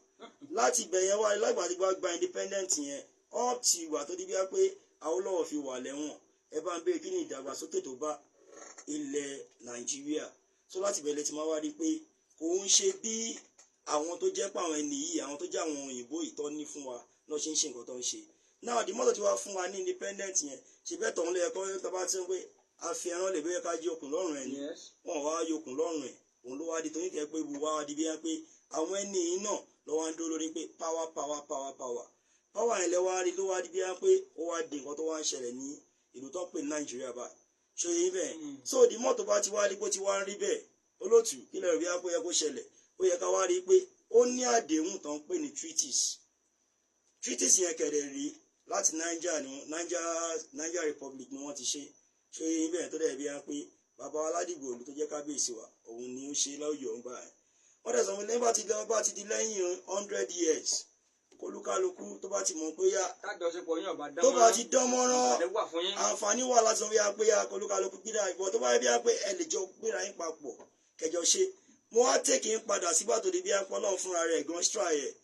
Láti ibẹ̀ yẹn wá lágbàdí gba independent yẹn up to ìgbà tó di bí wá pé Awólọ́wọ̀ fi wà lẹ́wọ̀n, ẹ bá ń béèrè kí ni ìdàgbàsókè tó bá ilẹ̀ Nàìjíríà? So láti bẹ̀rẹ̀ tí máa wá rí i pé kò ń ṣe bí àwọn tó jẹ́ pé àwọn ẹni yìí, àwọn tó jẹ́ àwọn òyìnbó ìtọ́ ní fún wa lọ́ ṣe ń ṣe nǹkan tó ń ṣe náà. Di mọ́tò tí wàá fún wa ní independent yẹn, ṣe bẹ́ẹ̀ tọ̀hún lẹ́yẹ kọ́ tó bá ti ń pé a fi ẹran lè bẹ́ẹ̀ ká jí okùn lọ́rùn ẹ̀ ni. Wọ́n wá yokùn lọ́rùn ẹ̀, òun ló wá di torí kẹ́ pé wá di bí wọ́n pé àwọn ẹni yìí náà lọ́wọ́ ń dúró lórí pé power, power, power, power, power yẹn lẹ́wọ́ á rí ló wá di bí wọ́n pé ó wá di nǹkan tó wá ń ṣẹlẹ̀ ní ìlú tó ń pè ní Nàìjíríà báyìí. Ṣe yín bẹ́ẹ̀? So di mọ́tò bá ti wá rí pé ó ti wá ń rí bẹ́ẹ̀, olóòtú, kí lẹ́rù bí wọ́n pé ó yẹ kó ṣẹlẹ̀? Ó yẹ ká wá rí pé ó ní àdéhùn tó ń pè ní treaties. Treaties yẹn kẹ̀dẹ̀ rí láti Niger ni Niger Republic ni wọ́n ti ṣe. Ṣe yín bẹ́ẹ̀? Tó dẹ̀ bí wọ́n pé bàbá Aládìgbòlù tó jẹ́ kábíyèsí wa, òun ni ó ṣe lọ́yọ̀ọ́ ń gbà ẹ̀. Wọ́n dẹ̀ sọ fún lẹ́yìn bá ti di lẹ́yìn 100 years, kólúkálukú tó bá ti mọ̀ pé yá tájọṣepọ̀ yín ọba dán tó bá ti dán mọ́rán, àǹfààní wà fún yín. Àǹfààní wà láti sọ bí wá pé yá kólúkálukú gbéra ìbọn tó bá yẹ bí wá pé ẹ lè jọ gbéra yín papọ̀ kẹjọ ṣe. Mo wá tèkì ń padà sígbà tó di bí wá pé Ọlọ́run fúnra rẹ̀ gan try ẹ̀,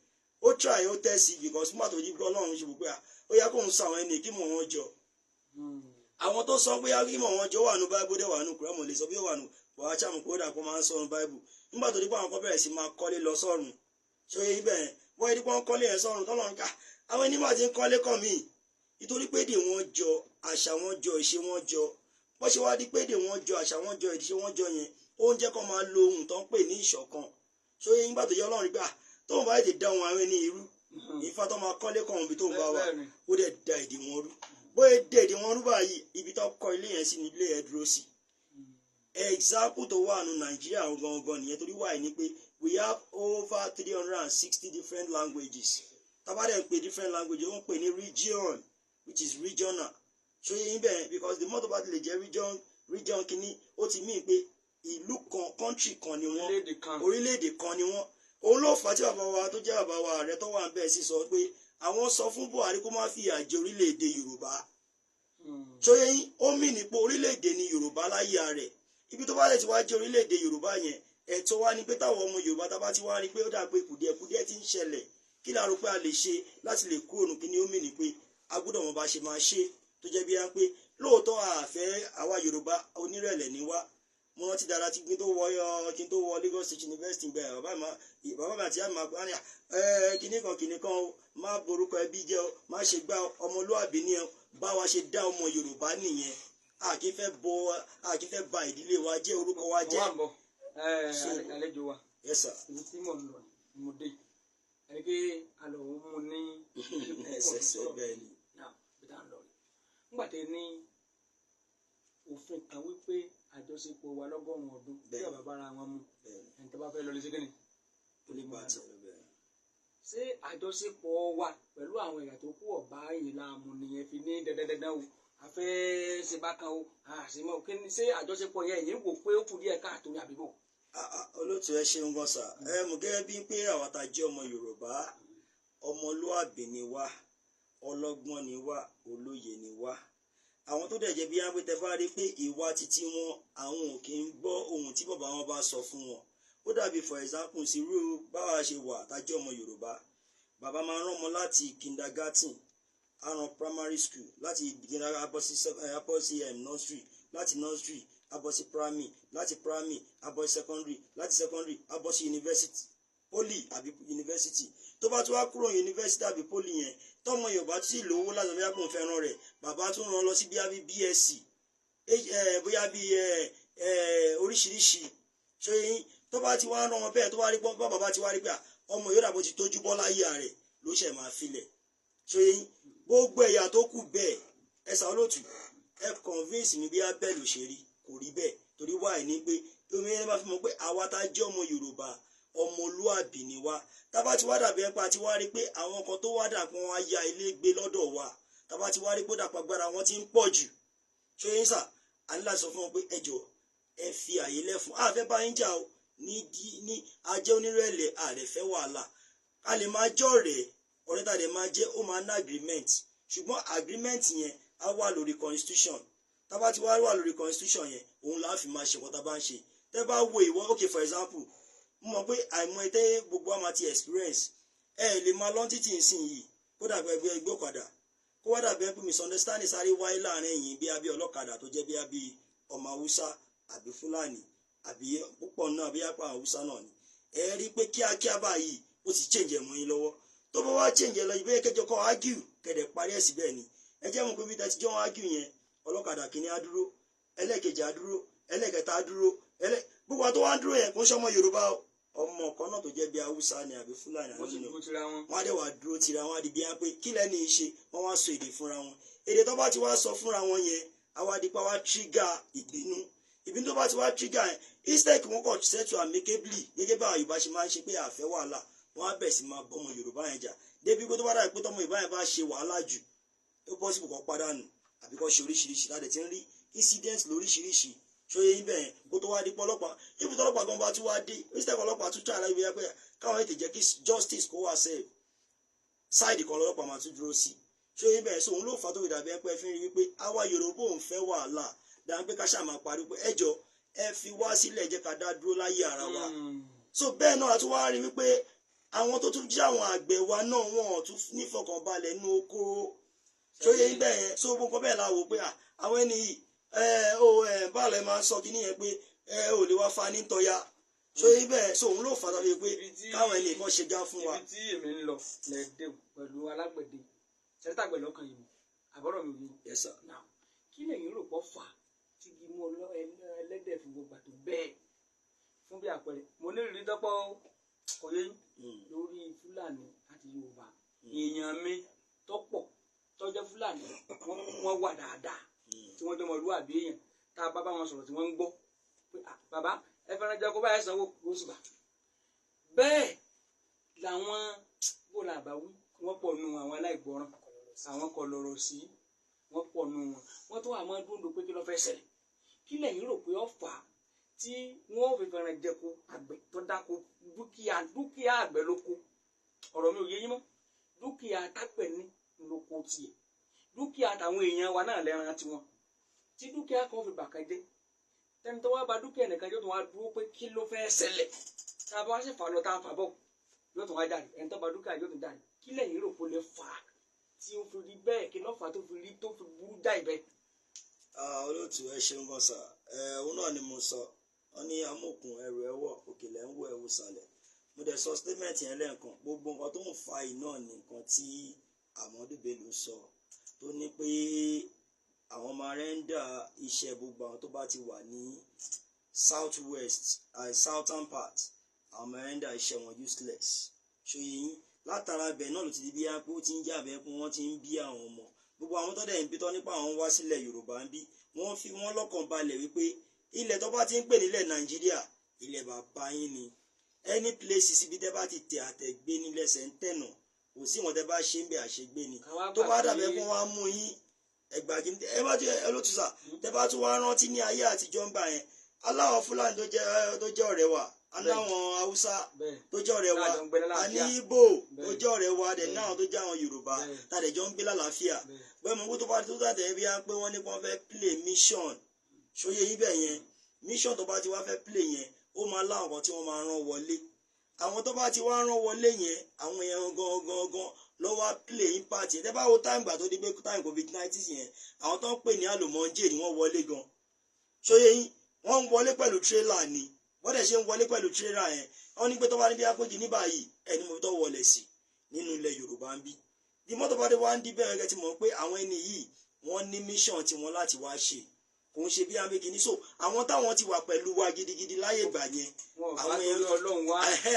ó try, ó tẹ̀sí, because nígbà tó di pé Ọlọ́run ṣe pé ó yẹ kóun sọ àwọn ẹni kí mọ̀ wọ́n jọ, àwọn tó sọ pé kí mọ̀ wọ́n jọ wà nù Bible dẹ̀ wà nù Kùránì, lè sọ bí ó wà nù wàá sàmù kó dà kó máa ń sọ nù Bible. Nígbà tó di pé àwọn kan bẹ̀rẹ̀ sí máa kọ́lé lọ sọ́run, ṣé ibẹ̀ wọ́n yẹ kí wọ́n kọ́lé yẹn sọ́run tọ́lọ́run ká àwọn ẹni máa ti ń kọ́lé kàn míì, nítorí pé èdè wọn jọ, àṣà wọn jọ, ìṣe wọn jọ. Bó ṣe wá di pé èdè wọn jọ, àṣà wọn jọ, ìṣe wọn jọ yẹn, ó ń jẹ́ kó máa lo ohun tó ń pè ní ìṣọ̀kan. Ṣé nígbà tó yẹ Ọlọ́run gbà tóun bá tètè dá ohun àwọn ẹni irú ìfá tó máa kọ́lé kàn ibi tóun bá wà, ó dẹ̀ da èdè wọn rú. Bóyá dé èdè wọn rú báyìí, ibi tó kọ́ ilé yẹn sí ni ilé yẹn dúró sí. Example tó wà nù Nàìjíríà gangan nìyẹn, torí wà ní pé we have over 360 different languages. Tábàdẹ̀ ń pè different languages, ó ń pè ní region, which is regional. Ṣó yé yín bẹ́ẹ̀? Because the mọ́tò bá ti lè jẹ́ region, region kínní, ó ti mean pé ìlú kan, country kan ni wọ́n. Orílẹ̀-èdè kan. Orílẹ̀-èdè kan ni wọ́n. Òun ló fà á tí bàbá wa tó jẹ́ bàbá wa ààrẹ tó wà ń bẹ́ẹ̀ sì sọ pé àwọn sọ fún Buhari kó má fìyà jẹ orílẹ̀-èdè Yorùbá. Ṣó yé yín? Ó mì ní pé orílẹ̀-èdè ni Yorùbá láyé rẹ̀. Ibi tó bá lè ti wá jẹ́ orílẹ̀-èdè Yorùbá yẹn, ẹ̀tọ́ wa ni pé táwọn ọmọ Yorùbá tá bá ti wá rí pé ó dà pé kùdìẹ̀kudiẹ ti ń ṣẹlẹ̀, kí la rò pé a lè ṣe láti lè kúrò nù? Kí ni ó mì ní pé a gbọ́dọ̀ mọ bá ṣe máa ṣe tó jẹ́ bí wá pé lóòótọ́ àfẹ́ àwa Yorùbá onírẹ̀lẹ̀ ni wá. Mo rántí dáadáa tí kí n tó wọ Lagos State University gbẹ, bàbá mi àti ìyá mi máa pè é, kíní kan kíní kan o, má borúkọ ẹbí jẹ́ o, má ṣe gbá ọmọlúàbí ní ẹ. Bá wa ṣe dá ọmọ Yorùbá nìyẹn, a kì í fẹ́ ba ìdílé wa jẹ́, orúkọ wa jẹ́. Wọ́n wà ń bọ̀ àlejò wa. Yes sir. Ibi tí mò ń lọ ni mo dé, ẹni pé alọ̀ ń mú ní. Ẹsẹsẹ bẹ́ẹ̀ ni. Náà bí tá à ń lọ rí nígbà tẹ ní òfin kan wípé àjọṣepọ̀ wa lọ́gọ́rùn-ún ọdún bí ọ̀bá bára wọn mu, ẹni tó bá fẹ́ lọ lè ṣe kí ni? Ó lè bá tiẹ̀ lọ bẹ́ẹ̀. Ṣé àjọṣepọ̀ wa pẹ̀lú àwọn ẹ̀yà tó kù ọ̀bá yìí láàmú nìyẹn fi ní dandandandan o, a fẹ́ ṣe bákan o, àṣemọ́ kí ni? Ṣé àjọṣepọ̀ yẹn yìí wò pé ó kù díẹ̀ káàtó ní àbíbò? Olóòtú, ẹ ṣeun gan sà. Ẹ mọ̀ gẹ́gẹ́ bíi pé àwa tá a jẹ́ ọmọ Yorùbá, ọmọlúàbí ni wá, ọlọ́gbọ́n ni wá, olóye ni wá. Àwọn tó dẹ̀ jẹ́ bí wọ́n tẹ bá rí pé ìwà títí wọn, àwọn ò kì í gbọ́ ohun tí bàbá wọn bá sọ fún wọn. Ó dàbí for example sí irú báwa ṣe wà tá a jẹ́ ọmọ Yorùbá, bàbá máa ń rán ọmọ láti kindergarten àrùn primary school, láti kindergarten abọ́ sí nursery, láti nursery á bọ́ sí primary, láti primary á bọ́ sí secondary, láti secondary á bọ́ sí university, poly àbí university. Tó bá tún wá kúrò university àbí poly yẹn, tọmọ Yorùbá tí lówó láti ọmọ yàgbọ́n fẹ́ràn rẹ̀, bàbá tún rán lọ sí bíi àbí BSc, bóyá bíi oríṣiríṣi. Ṣé yín tó bá ti wá rán wọn bẹ́ẹ̀, tó bá rí pọ́n bàbá ti wá rí pé ọmọ yóò dàbò ti tójú bọ́ láyé rẹ̀, ló ṣẹ̀ máa filẹ̀. Ṣé yín gbogbo ẹ̀yà tó kù bẹ́ẹ̀, ẹ sà olóòtú, ẹ convince mi bí abẹ́ ló ṣe rí, kò rí bẹ́ẹ̀. Torí wáyé ni pé omi ẹni bá fi mọ̀ pé àwa tá jẹ́ ọmọ Yorùbá, ọmọlúàbí ni wá. Tábà ti wá dàbí ẹ̀pá ti wá rí pé àwọn kan tó wá dà pé wọ́n á ya ilé gbé lọ́dọ̀ wa, tábà ti wá rí pé dàpọ̀ agbára wọn ti ń pọ̀ jù, ṣé yín sà, a ní láti sọ fún wọn pé ẹ jọ̀ọ́, ẹ fi àyè lẹ̀ fún àfẹ́ bá yín jà o. Ní ajẹ́ onírẹ̀lẹ̀, àrẹ̀ fẹ́ wàhálà, a lè máa jọ́ ọ̀rẹ́, ọ̀rẹ́ tá a lè máa jẹ́, ó máa ní agreement, ṣùgbọ́n agreement yẹn á wà lórí constitution. Tábà ti wá wà lórí constitution yẹn, òun là á fi máa ṣe nǹkan tá a bá ń ṣe. Tẹ́ bá wo ìwọ, okay, for example, mo mọ̀ pé àìmọ̀ ẹ tẹ́ gbogbo wa máa ti experience, ẹ lè máa lọ́n títì nsìn yìí, kó dàgbà ẹgbẹ́ ẹgbẹ́ ọ̀kadà, kó wá dàbí pé misunderstanding sáré wáyé láàrin ẹ̀yìn bí abẹ́ ọlọ́kadà tó jẹ́ bí abẹ́ ọmọ Haúsá àbí Fúlàní àbí púpọ̀ náà àbí apá Haúsá náà ni. Ẹ rí i pé kíákíá báyìí ó ti change ẹ̀ mọ́ yín lọ́wọ́. Tó bá wá change ẹ̀ lọ, ìbéyẹ kẹjọ kọ́ argue, kẹ̀dẹ̀ parí ẹ̀ síbẹ̀ ni. Ẹ jẹ́ mọ̀ pé bí tẹ́tí jọ argue yẹn, ọlọ́kadà kìíní á dúró, ẹlẹ́ẹ̀kejì á dúró, ẹlẹ́ẹ̀kẹta á dúró, ẹlẹ́ gbogbo àwọn tó wá ń dúró yẹn kò ń ṣọmọ Yorùbá o, ọmọ kan náà tó jẹ́ bí Haúsá ni àbí Fúlàní Wọ́n sì àbí dúró tira wọn. Wọ́n á dẹ̀ wá dúró tira wọn, á di bí wọ́n pé kí lẹ́ni í ṣe, wọ́n wá sọ èdè fúnra wọn. Èdè tó bá ti wá sọ fúnra wọn yẹn, àwa dípa wá trigger ìbínú. Ìbínú tó bá ti wá trigger yẹn, instead kí wọ́n kọ̀ settle amicably gẹ́gẹ́ bá àwọn Yorùbá ṣe máa ń ṣe pé àfẹ́ wàhálà, wọ́n á bẹ̀ sí máa bọ́mọ Yorùbá yẹn jà, débi pé tó bá dà pé tọmọ Yorùbá yẹn bá ṣe wàhálà jù, ó possible kó pàdánù àbí kó ṣe oríṣiríṣi láti ti ń rí incident lóríṣiríṣi. Ṣóyè yín bẹ́ẹ̀? Kó tó wá di pọ́lọ́pàá, ibi tọ́lọ́pàá gan bá tún wá dé, instead ọlọ́pàá tún try láti pé káwọn ètè jẹ́ kí justice kó wá serve, side kan lọ́lọ́pàá máa tún dúró sí. Ṣóyè yín bẹ́ẹ̀? So òun ló fà tó fi dàbí ẹ pé fi ń rí wípé àwa Yorùbá òun fẹ́ wàhálà dáa, pé ká ṣáà máa pariwo pé ẹ jọ, ẹ fi wá sílẹ̀, jẹ́ ká dá dúró láyé ara wa. So bẹ́ẹ̀ náà a tún wá rí wípé àwọn tó tún jẹ́ àwọn àgbẹ̀ wa náà, wọn ò tún nífọ̀kànbalẹ̀ nínú oko. Ṣóyè ń bẹ́ẹ̀ yẹn? So gbogbo nǹkan bẹ́ẹ̀ la wò pé àwọn ẹni yìí, ẹ ó ẹ báwo lẹ máa ń sọ kíní yẹn pé ẹ ò lè wá fa ní tọ́ya. Ṣóyè ń bẹ́ẹ̀? So òun ló fà tàbí pé káwọn ẹni kan ṣe já fún wa. Ibi tí èmi ń lọ lẹ́ẹ̀dẹ́ pẹ̀lú alágbẹ̀dẹ sẹ́tàgbẹ̀ lọ́kàn yìí, àbọ̀rọ̀ mi ò yé? Yes sir. Now, kí lẹ̀yin rò pọ̀ fà tí igi mú ẹlẹ́dẹ̀ fi gbogbo àtò bẹ́ẹ̀? Fún bí àpẹẹrẹ, mo ní ìrírí tọ́pọ̀ kò yé yín lórí Fúlàní àti Yorùbá. Èèyàn mi tọ́pọ̀ tọ́jẹ́ Fúlàní, wọ́n wà dáadáa, tí wọ́n jọmọ ìlú àbí èèyàn tá a bá bá wọn sọ̀rọ̀ tí wọ́n ń gbọ́ pé, "Ah, bàbá, ẹ fẹ́ràn jẹ́ kó báyìí sanwó lóṣù bá." Bẹ́ẹ̀ làwọn bó la bá wí, wọ́n pọ̀ nù àwọn aláìgbọràn, àwọn kọlọ̀rọ̀ sí, wọ́n pọ̀ nù wọn. Wọ́n tó àmọ́ dúndùn pé kí ló fẹ́ ṣẹlẹ̀. Kí lẹ̀yin rò pé ó fà á tí wọ́n fi fẹ́ràn jẹko àgbẹ̀ tó dáko, dúkìá àgbẹ̀ lóko? Ọ̀rọ̀ mi ò yé yín mọ́. Dúkìá tágbẹ̀ ní lóko tiẹ̀, dúkìá tàwọn èèyàn wa náà lẹ́ran tiwọn, tí dúkìá kan fi bàkan jẹ́, tẹni tó wá ba dúkìá nìkan yóò tún wá dúró pé kí ló fẹ́ ṣẹlẹ̀. Tá a bá wá sì fà lọ, tá a fà bọ̀, yóò tún wá jáde, ẹni tó ba dúkìá yóò tún jáde. Kí lẹ̀yin rò pé ó lè fà á tí ó fi rí bẹ́ẹ̀? Kí ló fà á tó fi rí tó fi burú jáì bẹ́ẹ̀? Ah, olóòtú, ẹ ṣeun gan sà. Ẹ òun náà ni mo sọ, wọn ní amókun ẹrù ẹwọ òkèlè ń wọ ẹwù sàlẹ̀. Mo dẹ̀ sọ statement yẹn lẹ́ẹ̀kan. Gbogbo nǹkan tó ń fa iná ní nǹkan tí Ahmadu Bello sọ, tó ní pé àwọn máa render iṣẹ́ gbogbo àwọn tó bá ti wà ní south west and southern part, àwọn máa render iṣẹ́ wọn useless. Ṣòye yín? Látara ibẹ̀ náà ló ti di bí pé ó ti ń jẹ́ àbẹ́ pé wọ́n ti ń bí àwọn ọmọ, gbogbo àwọn tó dẹ̀ ń bí tọ́ nípa àwọn wá sílẹ̀ Yorùbá ń bí, wọ́n fi wọ́n lọ́kàn balẹ̀ wípé ilẹ̀ tó bá ti ń pè nílẹ̀ Nàìjíríà, ilẹ̀ bàbá yín ni. Any places ibi tẹ́ bá ti tẹ̀ àtẹ̀gbé nílẹ̀ṣẹ̀ ń tẹ̀nà, kò sí wọn tẹ́ bá ṣe ń bẹ̀ àṣegbé ni. Àwa tó gbà bá pé dàbẹ̀ kó wá mú yín ẹgbàgì, ẹ bá tún ẹ ló tún sà, tẹ́ bá tún wá rántí ní ayé àtijọ́ ń gbà yẹn, aláwọ̀ Fúlàní tó jẹ́ ọ̀rẹ́ wa, aláwọ̀ Haúsá tó jẹ́ ọ̀rẹ́ wa, Tá a jọ ń gbé a ní lálàáfíà. Ìgbò tó jẹ́ ọ̀rẹ́ wa dẹ̀ náà, tó jẹ́ àwọn Yorùbá tá a dẹ̀ jọ ń gbé lálàáfíà. Bẹ́ẹ̀ mo kó tó bá tó dàtẹ̀ bí i pé wọ́n ní kí wọ́n fẹ́ play mission. Ṣóyè yín bẹ́ẹ̀ yẹn? Mission tó bá ti wá fẹ́ play yẹn, ó máa láwọn kan tí wọ́n máa rán wọlé. Àwọn tó bá ti wá rán wọlé yẹn, àwọn yẹn gan gan gan ló wá play impact yẹn. Tẹ́ bá wo time gbà tó di pé time COVID-19 yẹn, àwọn tó ń pè ní àlùmọ́njẹ́ ni wọ́n wọlé gan. Ṣóyè yín? Wọ́n ń wọlé pẹ̀lú tírélà ni. Wọ́n dẹ̀ ṣe ń wọlé pẹ̀lú tírélà yẹn, wọ́n ní pé tó bá ní bí apéjì ní báyìí, ẹni mo tó wọlé sí nínú ilẹ̀ Yorùbá ń bí. Bí mọ́tò bá dé wá ń di bẹ́ẹ̀ gẹ́gẹ́ tí mo pé àwọn ẹni yìí wọ́n ní mission tiwọn láti wá ṣe, kò ń ṣe bí amẹ́kì ní. So àwọn táwọn ti wà pẹ̀lú wa gidigidi láyé ìgbà yẹn,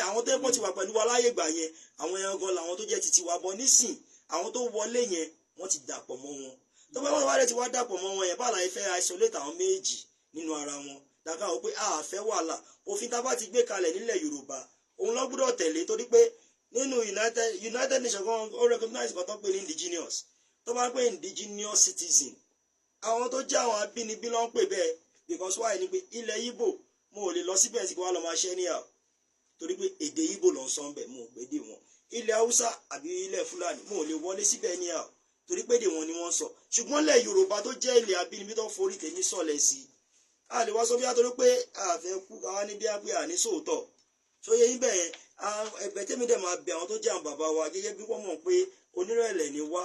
àwọn tó pọ̀ ti wà pẹ̀lú wa láyé ìgbà yẹn, àwọn ẹran gan làwọn tó jẹ́ titi wa bọ̀ nísìn. Àwọn tó wọlé yẹn wọ́n ti dàpọ̀ mọ́ wọn. Tó bá wọ́n wá ti wá dàpọ̀ mọ́ wọn yẹn, báà láyé fẹ́ isolate àwọn méjì nínú ara wọn dàgbà wọ́n pé a fẹ́ wàhálà. Òfin tá a bá ti gbé kalẹ̀ nílẹ̀ Yorùbá òun ló gbọ́dọ̀ tẹ̀lé, torí pé nínú United Nations kan ó recognize kan tó pè ní indigenous. Tó bá ń pè indigenous citizen, àwọn tó jẹ́ àwọn abínibí ló ń pè bẹ́ẹ̀. Because why ni pé ilẹ̀ Ìgbò mo ò lè lọ síbẹ̀ tí kò wá lọ máa ṣẹ́ níyà, torí pé èdè Ìgbò ló ń sọ bẹ́ẹ̀, mo ò gbé dè wọn. Ilẹ̀ Haúsá àbí ilẹ̀ Fúlàní, mo ò lè wọlé síbẹ̀ níyà, torí pé èdè wọn ni wọ́n sọ. Ṣùgbọ́n ilẹ̀ Yorùbá tó jẹ́ ilẹ̀ abínibí tó forí tèmi sọ̀lẹ̀ sí, a lè wá sọ bí a torí pé a fẹ́ kú káwá ní bí a pé àní sóòótọ́. Sóye yín bẹ́ẹ̀? Ẹ̀bẹ̀ tẹ́mi dẹ̀ máa bẹ̀ àwọn tó jẹ́ àwọn bàbá wa, gẹ́gẹ́ bí wọ́n mọ̀ pé onírẹ̀lẹ̀ ni wá,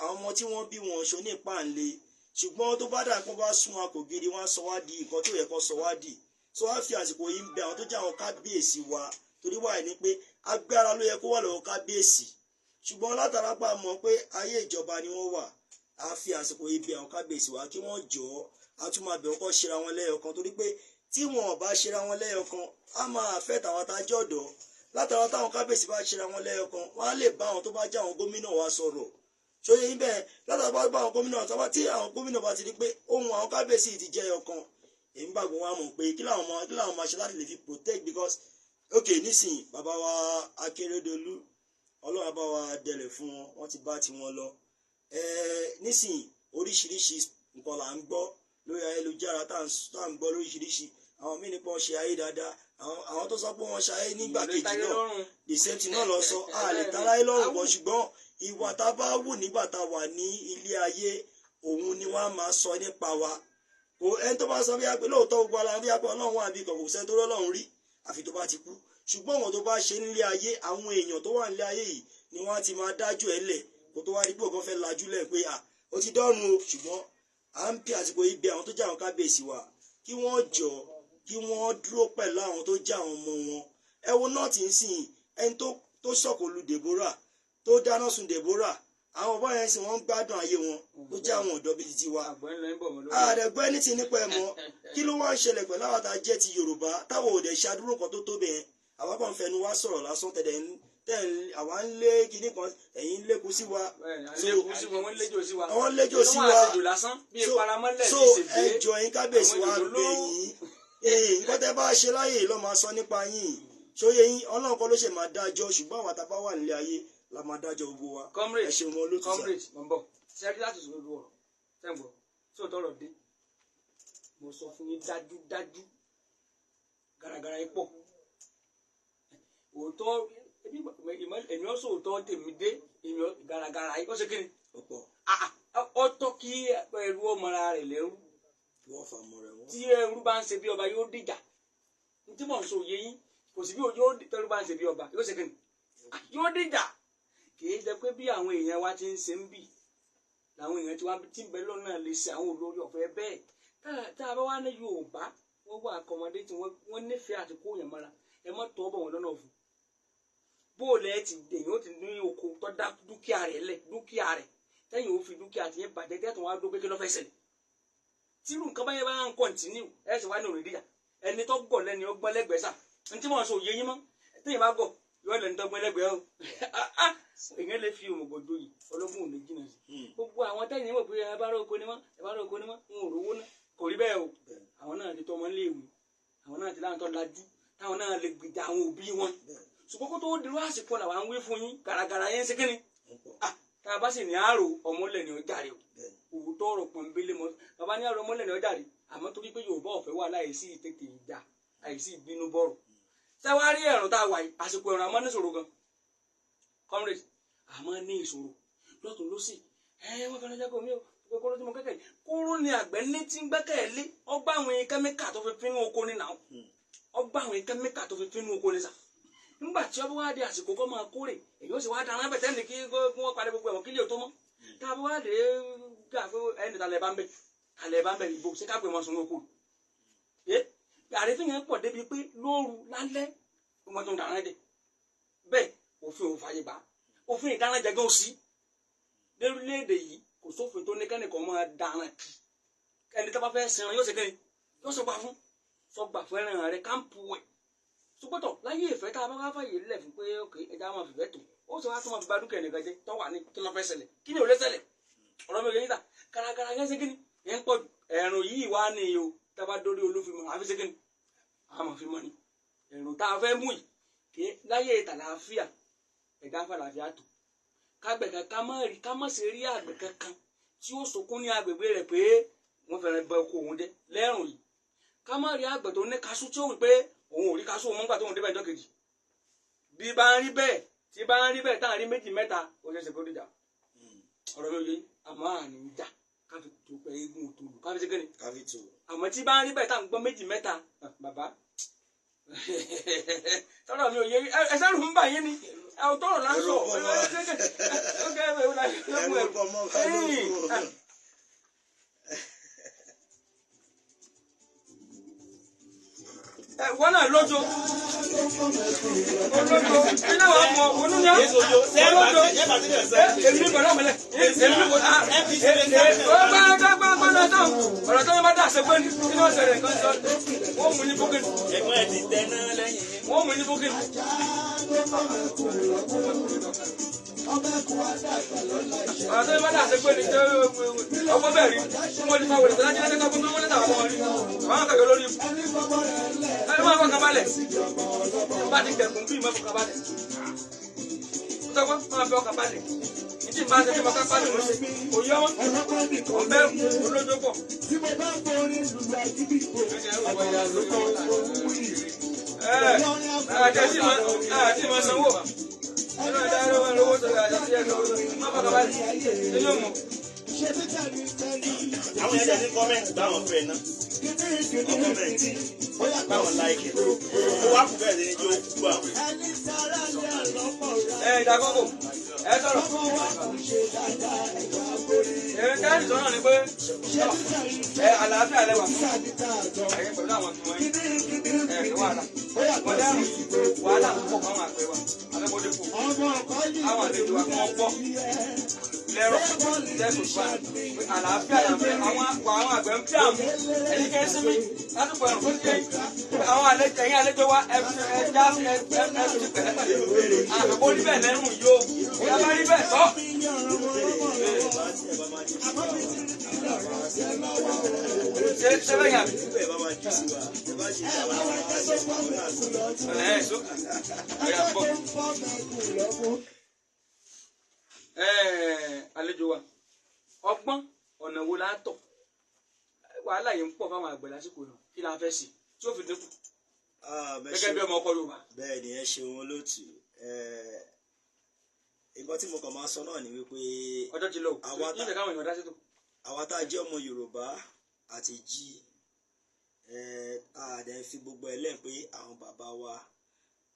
àwọn ọmọ tí wọ́n bí wọn ṣo ní ìpáǹle, ṣùgbọ́n tó bá dà pọ́n bá sún wa kò gidi, wọ́n á sọ wá di nǹkan tó yẹ kó sọ wá di. So wá fi àsìkò yìí ń bẹ̀ àwọn tó jẹ́ àwọn kábíyèsí wa, torí wà ní pé agbára ló yẹ kó wà lọ́wọ́ kábíyèsí, ṣùgbọ́n látara pa mọ̀ pé ayé ìjọba ni wọ́n wà, a fi àsìkò yìí bẹ̀ àwọn kábíyèsí wa kí wọ́n jọ̀ọ́, a tún máa bẹ̀ wọ́n kó ṣera wọn lẹ́yọ̀kan, torí pé tí wọn ò bá ṣera wọn lẹ́yọ̀kan, á máa fẹ́ tàwọn tá a jẹ́ ọ̀dọ́. Látara táwọn kábíyèsí bá ṣera wọn lẹ́yọ̀kan, wọ́n á lè bá àwọn tó bá jẹ́ àwọn gómìnà wa sọ̀rọ̀. Ṣóyè yín bẹ́ẹ̀? Látara bá àwọn gómìnà tó bá tí àwọn gómìnà bá ti rí pé ohun àwọn kábíyèsí ti jẹ́ ọ̀kan, èmi gbàgbọ́ wọn á mọ̀ pé kí làwọn máa ṣe láti lè fi protect. Because ok nísìnyí bàbá wa Akérédolú, Ọlọ́run bá wa dẹlẹ̀ fún wọn, wọ́n ti bá tiwọn lọ. Nísìnyí oríṣiríṣi nǹkan là ń gbọ́ lórí ayélujára, tá à ń gbọ́ lóríṣiríṣi. Àwọn míì nípa wọn ṣe ayé dáadáa, àwọn tó sọ pé wọ́n ṣe ayé nígbà kejì náà, the same thing náà lọ sọ. A lè taráyé lọ́rùn bọ́, ṣùgbọ́n ìwà tá a bá wù nígbà tá a wà ní ilé ayé, òun ni wọ́n á máa sọ nípa wa. Kò ẹni tó bá sọ bí apẹ lóòótọ́ gbogbo ara bí apẹ Ọlọ́run wà bí kò sẹ́ni tó rọ́lọ́run rí àfi tó bá ti kú. Ṣùgbọ́n àwọn tó bá ṣe nílé ayé, àwọn èèyàn tó wà nílé ayé yìí ni wọ́n á ti máa dájú ẹ̀ lẹ̀ kó tó wá rí pé òkan fẹ́ lajú lẹ̀ pé à ó ti dọ́run o. Ṣùgbọ́n à ń bí àsìkò yìí bẹ̀ àwọn tó jẹ́ àwọn kábíyèsí wa kí wọ́n jọ kí wọ́n dúró pẹ̀lú àwọn tó jẹ́ àwọn ọmọ wọn. Ẹ wo náà ti ń sìn ẹni tó sọ̀kò lu Deborah, tó dáná sun Deborah, àwọn ọba yẹn sì wọ́n ń gbádùn ayé wọn tó jẹ́ àwọn ọ̀dọ́ bíi ti wa. Àdẹ̀gbẹ́ ní ti nípa ẹ̀ mọ́ kí ló wá ń ṣẹlẹ̀ pẹ̀lú àwọn tá a jẹ́ ti Yorùbá táwọn òde ṣàdúró kan tó tó bẹ́ẹ̀. Àwa kàn fẹnu wa sọ̀rọ̀ lásán, tẹ̀lé àwa ń lé kinní kan, ẹ̀yin ń lékun sí wa. Wọ́n léjò sí wa. So ẹjọ́ yín kábíyèsí wa bẹ̀ yín, nǹkan tẹ́ bá ṣe láyè ló máa sọ nípa yín. Ṣóyè yín? Ọlọ́run kọ́ ló ṣe máa dájọ́, ṣùgbọ́n àwọn àtàbá wà nílé ayé la máa dájọ́ gbogbo wa. Comrade, ẹ ṣeun olótùsà. Comrade, mo ń bọ̀. Ṣẹ́rí láti sọ gbogbo ọ̀rọ̀ sẹ́ǹgbọ̀ tí ò tọrọ dé. Mo sọ fún yín dájúdájú, garagara yìí pọ̀. Òótọ́ èmi ọ̀sọ̀ òótọ́ tèmi dé, èmi garagara yìí ó ṣe kíni. Ó tọ́ kí ẹrú ọmọra rẹ̀ lẹ́rú. Tí ẹrú bá ń ṣe bí ọba yóò dìjà. Tí mò ń sọ òye yín, kò sí bí ojú tẹrú bá ń ṣe bí ọba yóò ṣe kíni, yóò dìjà. Kìí ṣe pé bí àwọn èèyàn wa ti ń ṣe ń bì làwọn èèyàn tí wọ́n ti ń bẹ lọ́nà lè ṣe àwọn olórí ọ̀fẹ́ bẹ́ẹ̀. Tá a bá wá ní Yorùbá wọ́n wà akọmọdé tí wọ́n nífẹ̀ẹ́ àti kó yẹn mọ́ra, ẹ mọ́ tọ́ bọ̀ wọ́n lọ́nà ọ̀fun. Bó o lẹ́ ti èèyàn ó ti ní oko tó dá dúkìá rẹ̀ lẹ̀, dúkìá rẹ̀ tẹ́yìn ó fi dúkìá ti yẹn bàjẹ́ tẹ́tùn wá dó pé kí ló fẹ́ ṣẹlẹ̀. Tírú nǹkan báyẹn bá ń kọ̀ǹtínú ẹ sì wá ní òrìdíjà ẹni tó gọ̀ lẹ́ni ó gbọ́n lẹ́gbẹ̀ẹ́ sà ní tí mò ń sọ òye yín mọ́. Tẹ́yìn bá gọ̀ yọ lẹ́ni tó gbọ́n lẹ́gbẹ̀ẹ́ o. Èèyàn lè fi òmùgọ̀ joyè ọlọ́gbọ́n ò ní jìnnà sí. Gbogbo àwọn tẹ́yìn mọ̀ pé ẹ bá rọ oko ni wọ́n, ẹ bá rọ oko ni wọ́n, ń ò rówó ná, kò rí bẹ́ẹ̀ o. Àwọn náà ti tọ́ ọmọ léèwé, àwọn náà ti láwọn tó lajú, táwọn náà lè gbèjà àwọn òbí wọn. Ṣùgbọ́n kó tó dirú àsìkò làwọn ń wí fún yín, gàràgàrà yẹn ń ṣe kíni. Tá a bá sì ní àrò ọmọlẹ̀ ni ọjà rẹ o. Òótọ́ ọ̀rọ̀ pọ̀nbélé mọ́ bàbá ní àrò ọmọlẹ̀ ni ọjà rẹ, àmọ́ torí pé Yorùbá ọ̀fẹ́ wà láìsí tètè ìjà, àìsí ìbínú bọ̀rọ̀. Ṣé wàá rí ẹ̀rùn tá a wà yìí, àsìkò ẹ̀rùn àmọ́ níṣòro gan. Comrade, àmọ́ ní ìṣòro lọ́tún lọ́sì. Wọ́n fẹ́ràn jẹ́ kó mi o, kóró tí mo kẹ́kẹ́ yìí kóró ni àgbẹ̀ ní tí ń gbẹ́kẹ̀ lé ọgbà àwọn kẹ́míkà tó fi fínú oko ní nàá, ọgbà àwọn kẹ́míkà tó fi fínú oko ní sà. Nígbà tí ọba wá di àsìkò kọ́ máa kórè, èyí ó sì wá dáná bẹ̀tẹ́ ní kí wọ́n parí gbogbo ẹ̀wọ̀n kílíò tó mọ́. Tá a bá wá lè gbà fún ẹni tàlẹ̀ bá ń bẹ̀, tàlẹ̀ bá ń bẹ̀ ìbò ṣé ká pè wọ́n sun oko. Àrífín yẹn pọ̀ débi pé lóru lálẹ́ wọ́n tún dáná jẹ. Bẹ́ẹ̀ òfin ò fàyè gbà, òfin ìdánájẹ gan sí lórílẹ̀‐èdè yìí. Kò sófin tó ní kẹ́nìkan máa dáná kì. Ẹni tó bá fẹ́ sinra yóò ṣe kẹ́ni yóò sọ gbà fún sọgbà fún ẹran rẹ káàmpù ẹ̀. Ṣùgbọ́tọ̀ láyé ìfẹ́ tá a bá wá fàyè lẹ̀ fún pé ok, ẹja máa fìfẹ́ tó ó sọ wá tó máa fi ba dúkìá ẹnìkan jẹ tó wà ní kí ló fẹ́ ṣẹlẹ̀, kí ni ò lè ṣẹlẹ̀? Ọ̀rọ̀ mi ò yẹ yín ta kárakára yẹn ṣe kí ni yẹn ń pọ̀ jù. Ẹ̀rùn yìí wá ní o, tá a bá dórí olúfimọ́ àfi ṣe kí ni a máa fi mọ́ ni ẹ̀rùn tá a fẹ́ mú yìí kí láyé ìtàláfíà ẹ̀dá fàlàfíà tó kágbẹ̀ kan ká má rí ká má ṣe rí àgbẹ̀ kankan tí ó sunkún ní agbègbè rẹ̀ pé wọ́n fẹ́ràn bẹ oko òun jẹ́ lẹ́rùn yìí. Ká má rí àgbẹ̀ tó ní kaṣú tí ó wí pé òun ò rí kaṣú òun mọ́gbà tóun débẹ̀ ìjọ́ kejì. Bí bá ń rí bẹ́ẹ̀, tí bá ń rí bẹ́ẹ̀, tá à ń rí méjì mẹ́ta, ó ṣeé ṣe kó dìjà. Ọ̀rọ̀ mi ò yé, àmọ́ àní ń jà ká fi tó pẹ́ eégún òtòlù ká fi ṣe kéde. Ká fi tò. Àmọ́ tí bá ń rí bẹ́ẹ̀, tá à ń gbọ́ méjì mẹ́ta, bàbá, tọ́lọ̀ mi ò yé ẹ, sẹ́rù ń bà yín ni ẹ ò tọrọ là ń sọ. Ẹrù pọ̀ mọ́ wa lóko. Wọ́n náà lójo olójo iná wa mọ onúnyà olójo. Èmi pẹ̀lú ọ̀mọ̀lẹ̀ èmi kò á gbàgbàgbà náà. Ọ̀rọ̀ tó ń bá dà ṣe pé nínú ọ̀sẹ̀ rẹ̀ kan sọ wọ́n mú ní bókè, wọ́n mú ní bókè. Ọ̀rọ̀ tó ń bá dà ṣe pé ní ọgbọ́n bẹ́ẹ̀ rí wọ́n ti fa wèrè tó lájú lẹ́sẹ̀ kọ́kọ́ wọ́n lẹ́sẹ̀ àwọn ọmọ rí àwọn akẹ́kọ̀ọ́ lórí ikú. Ẹ máa fọkàn balẹ̀, bá ti dẹ̀kun bí ìmọ̀ fọkàn balẹ̀ tọ́gbọ́n máa fi ọkàn balẹ̀. Ìdí máa ṣe tí mo kápá lòún ṣe kò yọ wọn kò bẹ̀rù olójó pọ̀. Tí mo bá borí lùlù àgídìgbò, àgbàyà ló kọ́ ohun yìí. Ẹ àti máa sanwó nínú ẹ̀dá ẹ̀rọ lówó tó àti ẹ̀rọ má fọkàn balẹ̀ nínú mọ̀. Ṣé títà ní tẹ́lẹ̀? Àwọn ẹ̀jẹ̀ ní comment báwọn fẹ́ ná. Comment báwọn like ẹ̀. Ó wá kú bẹ́ẹ̀ ní yóò kú àwọn. Ẹni sára ní àlọ́pọ̀ rẹ̀. Ẹ ìdàkọ́kọ̀ ẹ sọ̀rọ̀. Ọmọ wa kò ṣe dáadáa ẹ̀ka borí. Ẹ káàdì sọ̀rọ̀ ni pé Ṣé títà ní ẹ àlàáfíà lẹ́wà títà ní tààtọ̀? Ẹ̀yin pẹ̀lú àwọn tí wọ́n yín Kíní kíní ẹ̀ ní wàhálà. Ó yàtọ̀ Wọ́n dárùn sí ìgbò. Wàhálà ń pọ̀ fáwọn àgbẹ̀ wa abẹ́kọ̀dé kù. Ọmọ ọkọ yìí Àwọn àlejò wa kí wọ́n gbọ́ lẹ́rọ̀ lẹ́kùn tó wà pé àlàáfíà là ń fẹ́. Àwọn àgbẹ̀ ń fi àmú ẹ̀yin kẹ́ sinmi lásìkò ẹ̀rùn tó ti yẹ àwọn àlejò. Ẹ̀yin àlejò wa ẹ ẹ já ẹ ẹ ẹ ti pẹ̀lẹ́pẹ̀lẹ́ àkókò rí bẹ́ẹ̀ lẹ́rùn yìí o ìyá bá rí bẹ́ẹ̀ tọ́. Ṣé bẹ́ẹ̀ yàn Bẹ́ẹ̀ bá máa jù sí wa, ẹ bá ṣe àwọn àwọn aṣẹ ẹ̀ ẹ̀ sókè ẹ̀yà bọ̀. Àlejò wa, ọgbọ́n ọ̀nà wo la tọ̀? Wàhálà yìí ń pọ̀ fáwọn àgbẹ̀ lásìkò náà, kí la fẹ́ sí tí ó fi dínkù gẹ́gẹ́ bí ọmọ ọkọ Yorùbá? Bẹ́ẹ̀ ni, ẹ ṣeun olóòtú. Nǹkan tí mo kàn máa sọ náà ni wípé Ọjọ́ ti lọ Àwa yìí fẹ́ káwọn èèyàn dá sétò. Àwa tá a jẹ́ ọmọ Yorùbá àti jí a dẹ̀ fi gbogbo ẹ̀ lẹ́yìn pé àwọn bàbá wa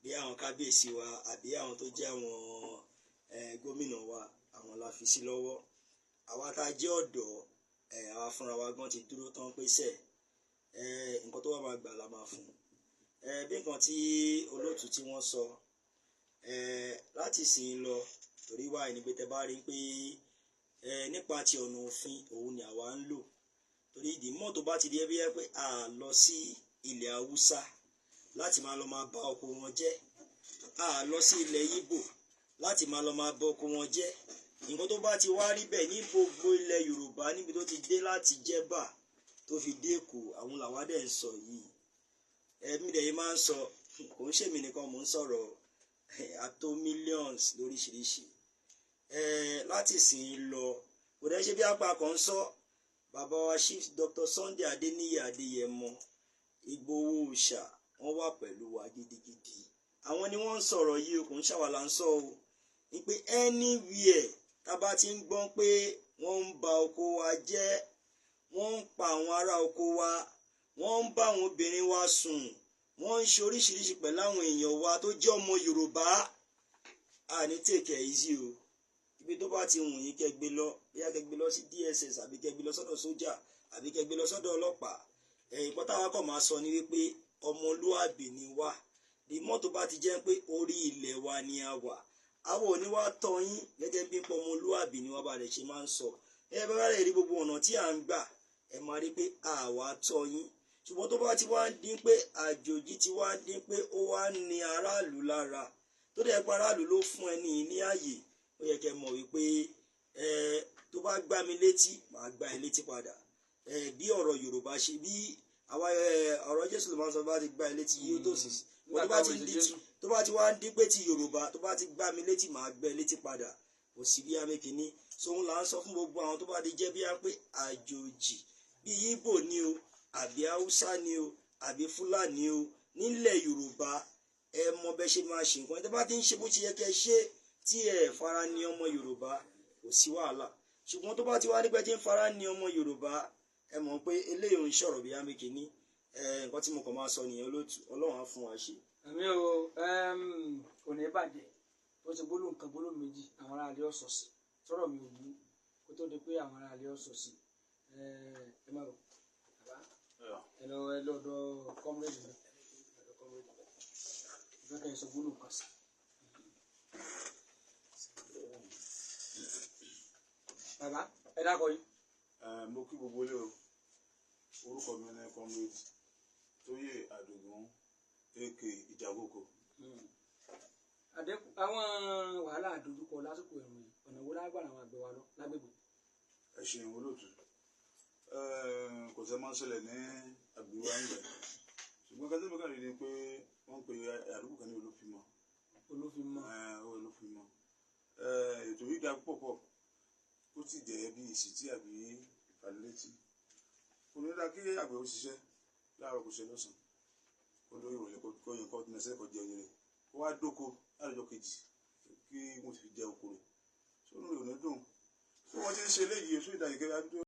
bí àwọn kábíyèsí wa àbí àwọn tó jẹ́ àwọn gómìnà wa, àwọn la fi sí lọ́wọ́. Àwa tá a jẹ́ ọ̀dọ́, àwa fúnra wa gan ti dúró tán pé sẹ́ nǹkan tó wà máa gbà la máa fún bí nǹkan tí olóòtú tí wọ́n sọ láti sìn lọ. Torí wáyé ni pé tẹ bá rí pé nípa ti ọ̀nà òfin òun ni àwa ń lò, torí ìdí mọ́tò bá ti di ẹbí yẹ pé a lọ sí ilẹ̀ Haúsá láti máa lọ máa ba oko wọn jẹ́, a lọ sí ilẹ̀ Ìgbò láti máa lọ máa ba oko wọn jẹ́. Nǹkan tó bá ti wá rí bẹ́ẹ̀ ní gbogbo ilẹ̀ Yorùbá, níbi tó ti dé láti Jẹ́bà tó fi dé Èkó, àwọn làwa dẹ̀ ń sọ yìí. Ẹ̀mí dẹ̀ yìí máa ń sọ, kò ń ṣèmi nìkan mò ń sọ̀rọ̀, àtó millions lóríṣiríṣi láti sìn lọ. Kò dẹ́ ṣe bí apá kan ń sọ. Bàbá wa Chief Dr. Sunday Adéníyì Adéyẹmọ Ìgbòho Òòṣà, wọ́n wà pẹ̀lú wa gidigidi. Àwọn ni wọ́n ń sọ̀rọ̀ yìí o, kò ń ṣàwàlà ń sọ o, ní pé anywhere tá bá ti ń gbọ́n pé wọ́n ń ba oko wa jẹ́, wọ́n ń pa àwọn ará oko wa, wọ́n ń bá àwọn obìnrin wa sùn, wọ́n ń ṣe oríṣiríṣi pẹ̀lú àwọn èèyàn wa tó jẹ́ ọmọ Yorùbá, àní take it easy o. Ibi tó bá ti wù yín kẹ́ gbé lọ, bóyá kẹ́ gbé lọ sí DSS àbí kẹ́ gbé lọ sọ́dọ̀ sójà àbí kẹ́ gbé lọ sọ́dọ̀ ọlọ́pàá. Nǹkan táwa kàn máa sọ ni wípé ọmọlúàbí ni wá. Ní mọ́tò bá ti jẹ́ pé orí ilẹ̀ wa ni a wà, àwọn ò ní wá tọ́ yín gẹ́gẹ́ bí pé ọmọlúàbí ni wá bá rẹ̀ ṣe máa ń sọ. Ẹ bá rẹ̀ rí gbogbo ọ̀nà tí à ń gbà, ẹ máa rí pé àwa tọ́ yín. Ṣùgbọ́n tó bá ti wá ń dín pé àjòjì ti wá ń dín pé ó wá ń ní aráàlú lára, tó dẹ̀ pa aráàlú ló fún ẹni ní ààyè, ó yẹ kẹ́ mọ̀ wípé ẹ tó bá gbá mi létí, màá gbá ẹ létí padà. Bí ọ̀rọ̀ Yorùbá ṣe bí àwa ọ̀rọ̀ Jésù ló máa ń sọ, bá ti gbá ẹ létí yóò tó sì tó bá ti wá ń dín pé ti Yorùbá, tó bá ti gbá mi létí, màá gbá ẹ létí padà. Kò sí bí amékiní. So òun là ń sọ fún gbogbo àwọn tó bá ti jẹ́ bí á pé àjòjì, bí Yíbò ni o, àbí Haúsá ni o, àbí Fúlàní o, nílẹ̀ Yorùbá, ẹ mọ bẹ́ ṣe máa ṣe nǹkan. Tó bá ti ń ṣe bó ṣe yẹ kẹ́ ṣe, tí ẹ fara ní ọmọ Yorùbá, kò sí wàhálà. Ṣùgbọ́n tó bá ti wá nígbà tí ń fara ní ọmọ Yorùbá, ẹ mọ̀ pé eléyìí ò ń ṣọ̀rọ̀ bí amékiní. Nǹkan tí mo kàn máa sọ nìyẹn, olóòtú. Ọlọ́run á fún wa ṣe. Àmì o, kò ní bàjẹ́. Tó ti gbólóhùn kan gbólóhùn méjì, àwọn aráàlú ọ̀sọ̀ sí sọ̀rọ̀ mi ò mú kó tó di pé àwọn aráàlú ọ̀sọ̀ sí. Ẹ má bọ̀ bàbá, ẹ lọ ẹ lọ́dọ̀ comrade mi, lọ́dọ̀ comrade mi, ìfẹ́ kẹ́ ẹ sọ gbólóhùn kan sí. Bàbá, ẹ dákọ̀ yìí. Mo kí gbogbo ilé o. Orúkọ mi ní comrade Tóyè Àdògún ak Ìjàgòkò. Àdẹ́kù àwọn wàhálà àdójúkọ lásìkò ẹ̀rùn yìí, ọ̀nà wo lágbára àwọn àgbẹ̀ wa lọ lágbègbè? Ẹ ṣeun olóòtú. Kò sẹ́ máa ń ṣẹlẹ̀ ní agbègbè wa níbẹ̀, ṣùgbọ́n kẹ́tẹ́ mi kàn rí ni pé wọ́n ń pe àdúgbò kan ní Olúfimọ́. Olúfimọ́. Olúfimọ́. Ètò yìí ga púpọ̀ pọ̀, ó sì jẹ́ bí ìsìtí àbí ìfàlétí. Kò ní dá kí àgbẹ̀ ó ṣiṣẹ́ láàárọ̀, kò ṣe lọ́sàn-án, kó lórí ìròyìn, kó yẹn kó nẹsẹ̀, kó jẹ oyin rẹ̀, kó wá dóko láàrọ̀jọ́ kejì kí wọ́n ti fi jẹ oko rẹ̀ sónú rẹ̀ ò ní dùn. Tí wọ́n ti ń ṣe eléyìí, èso ìdàgbé.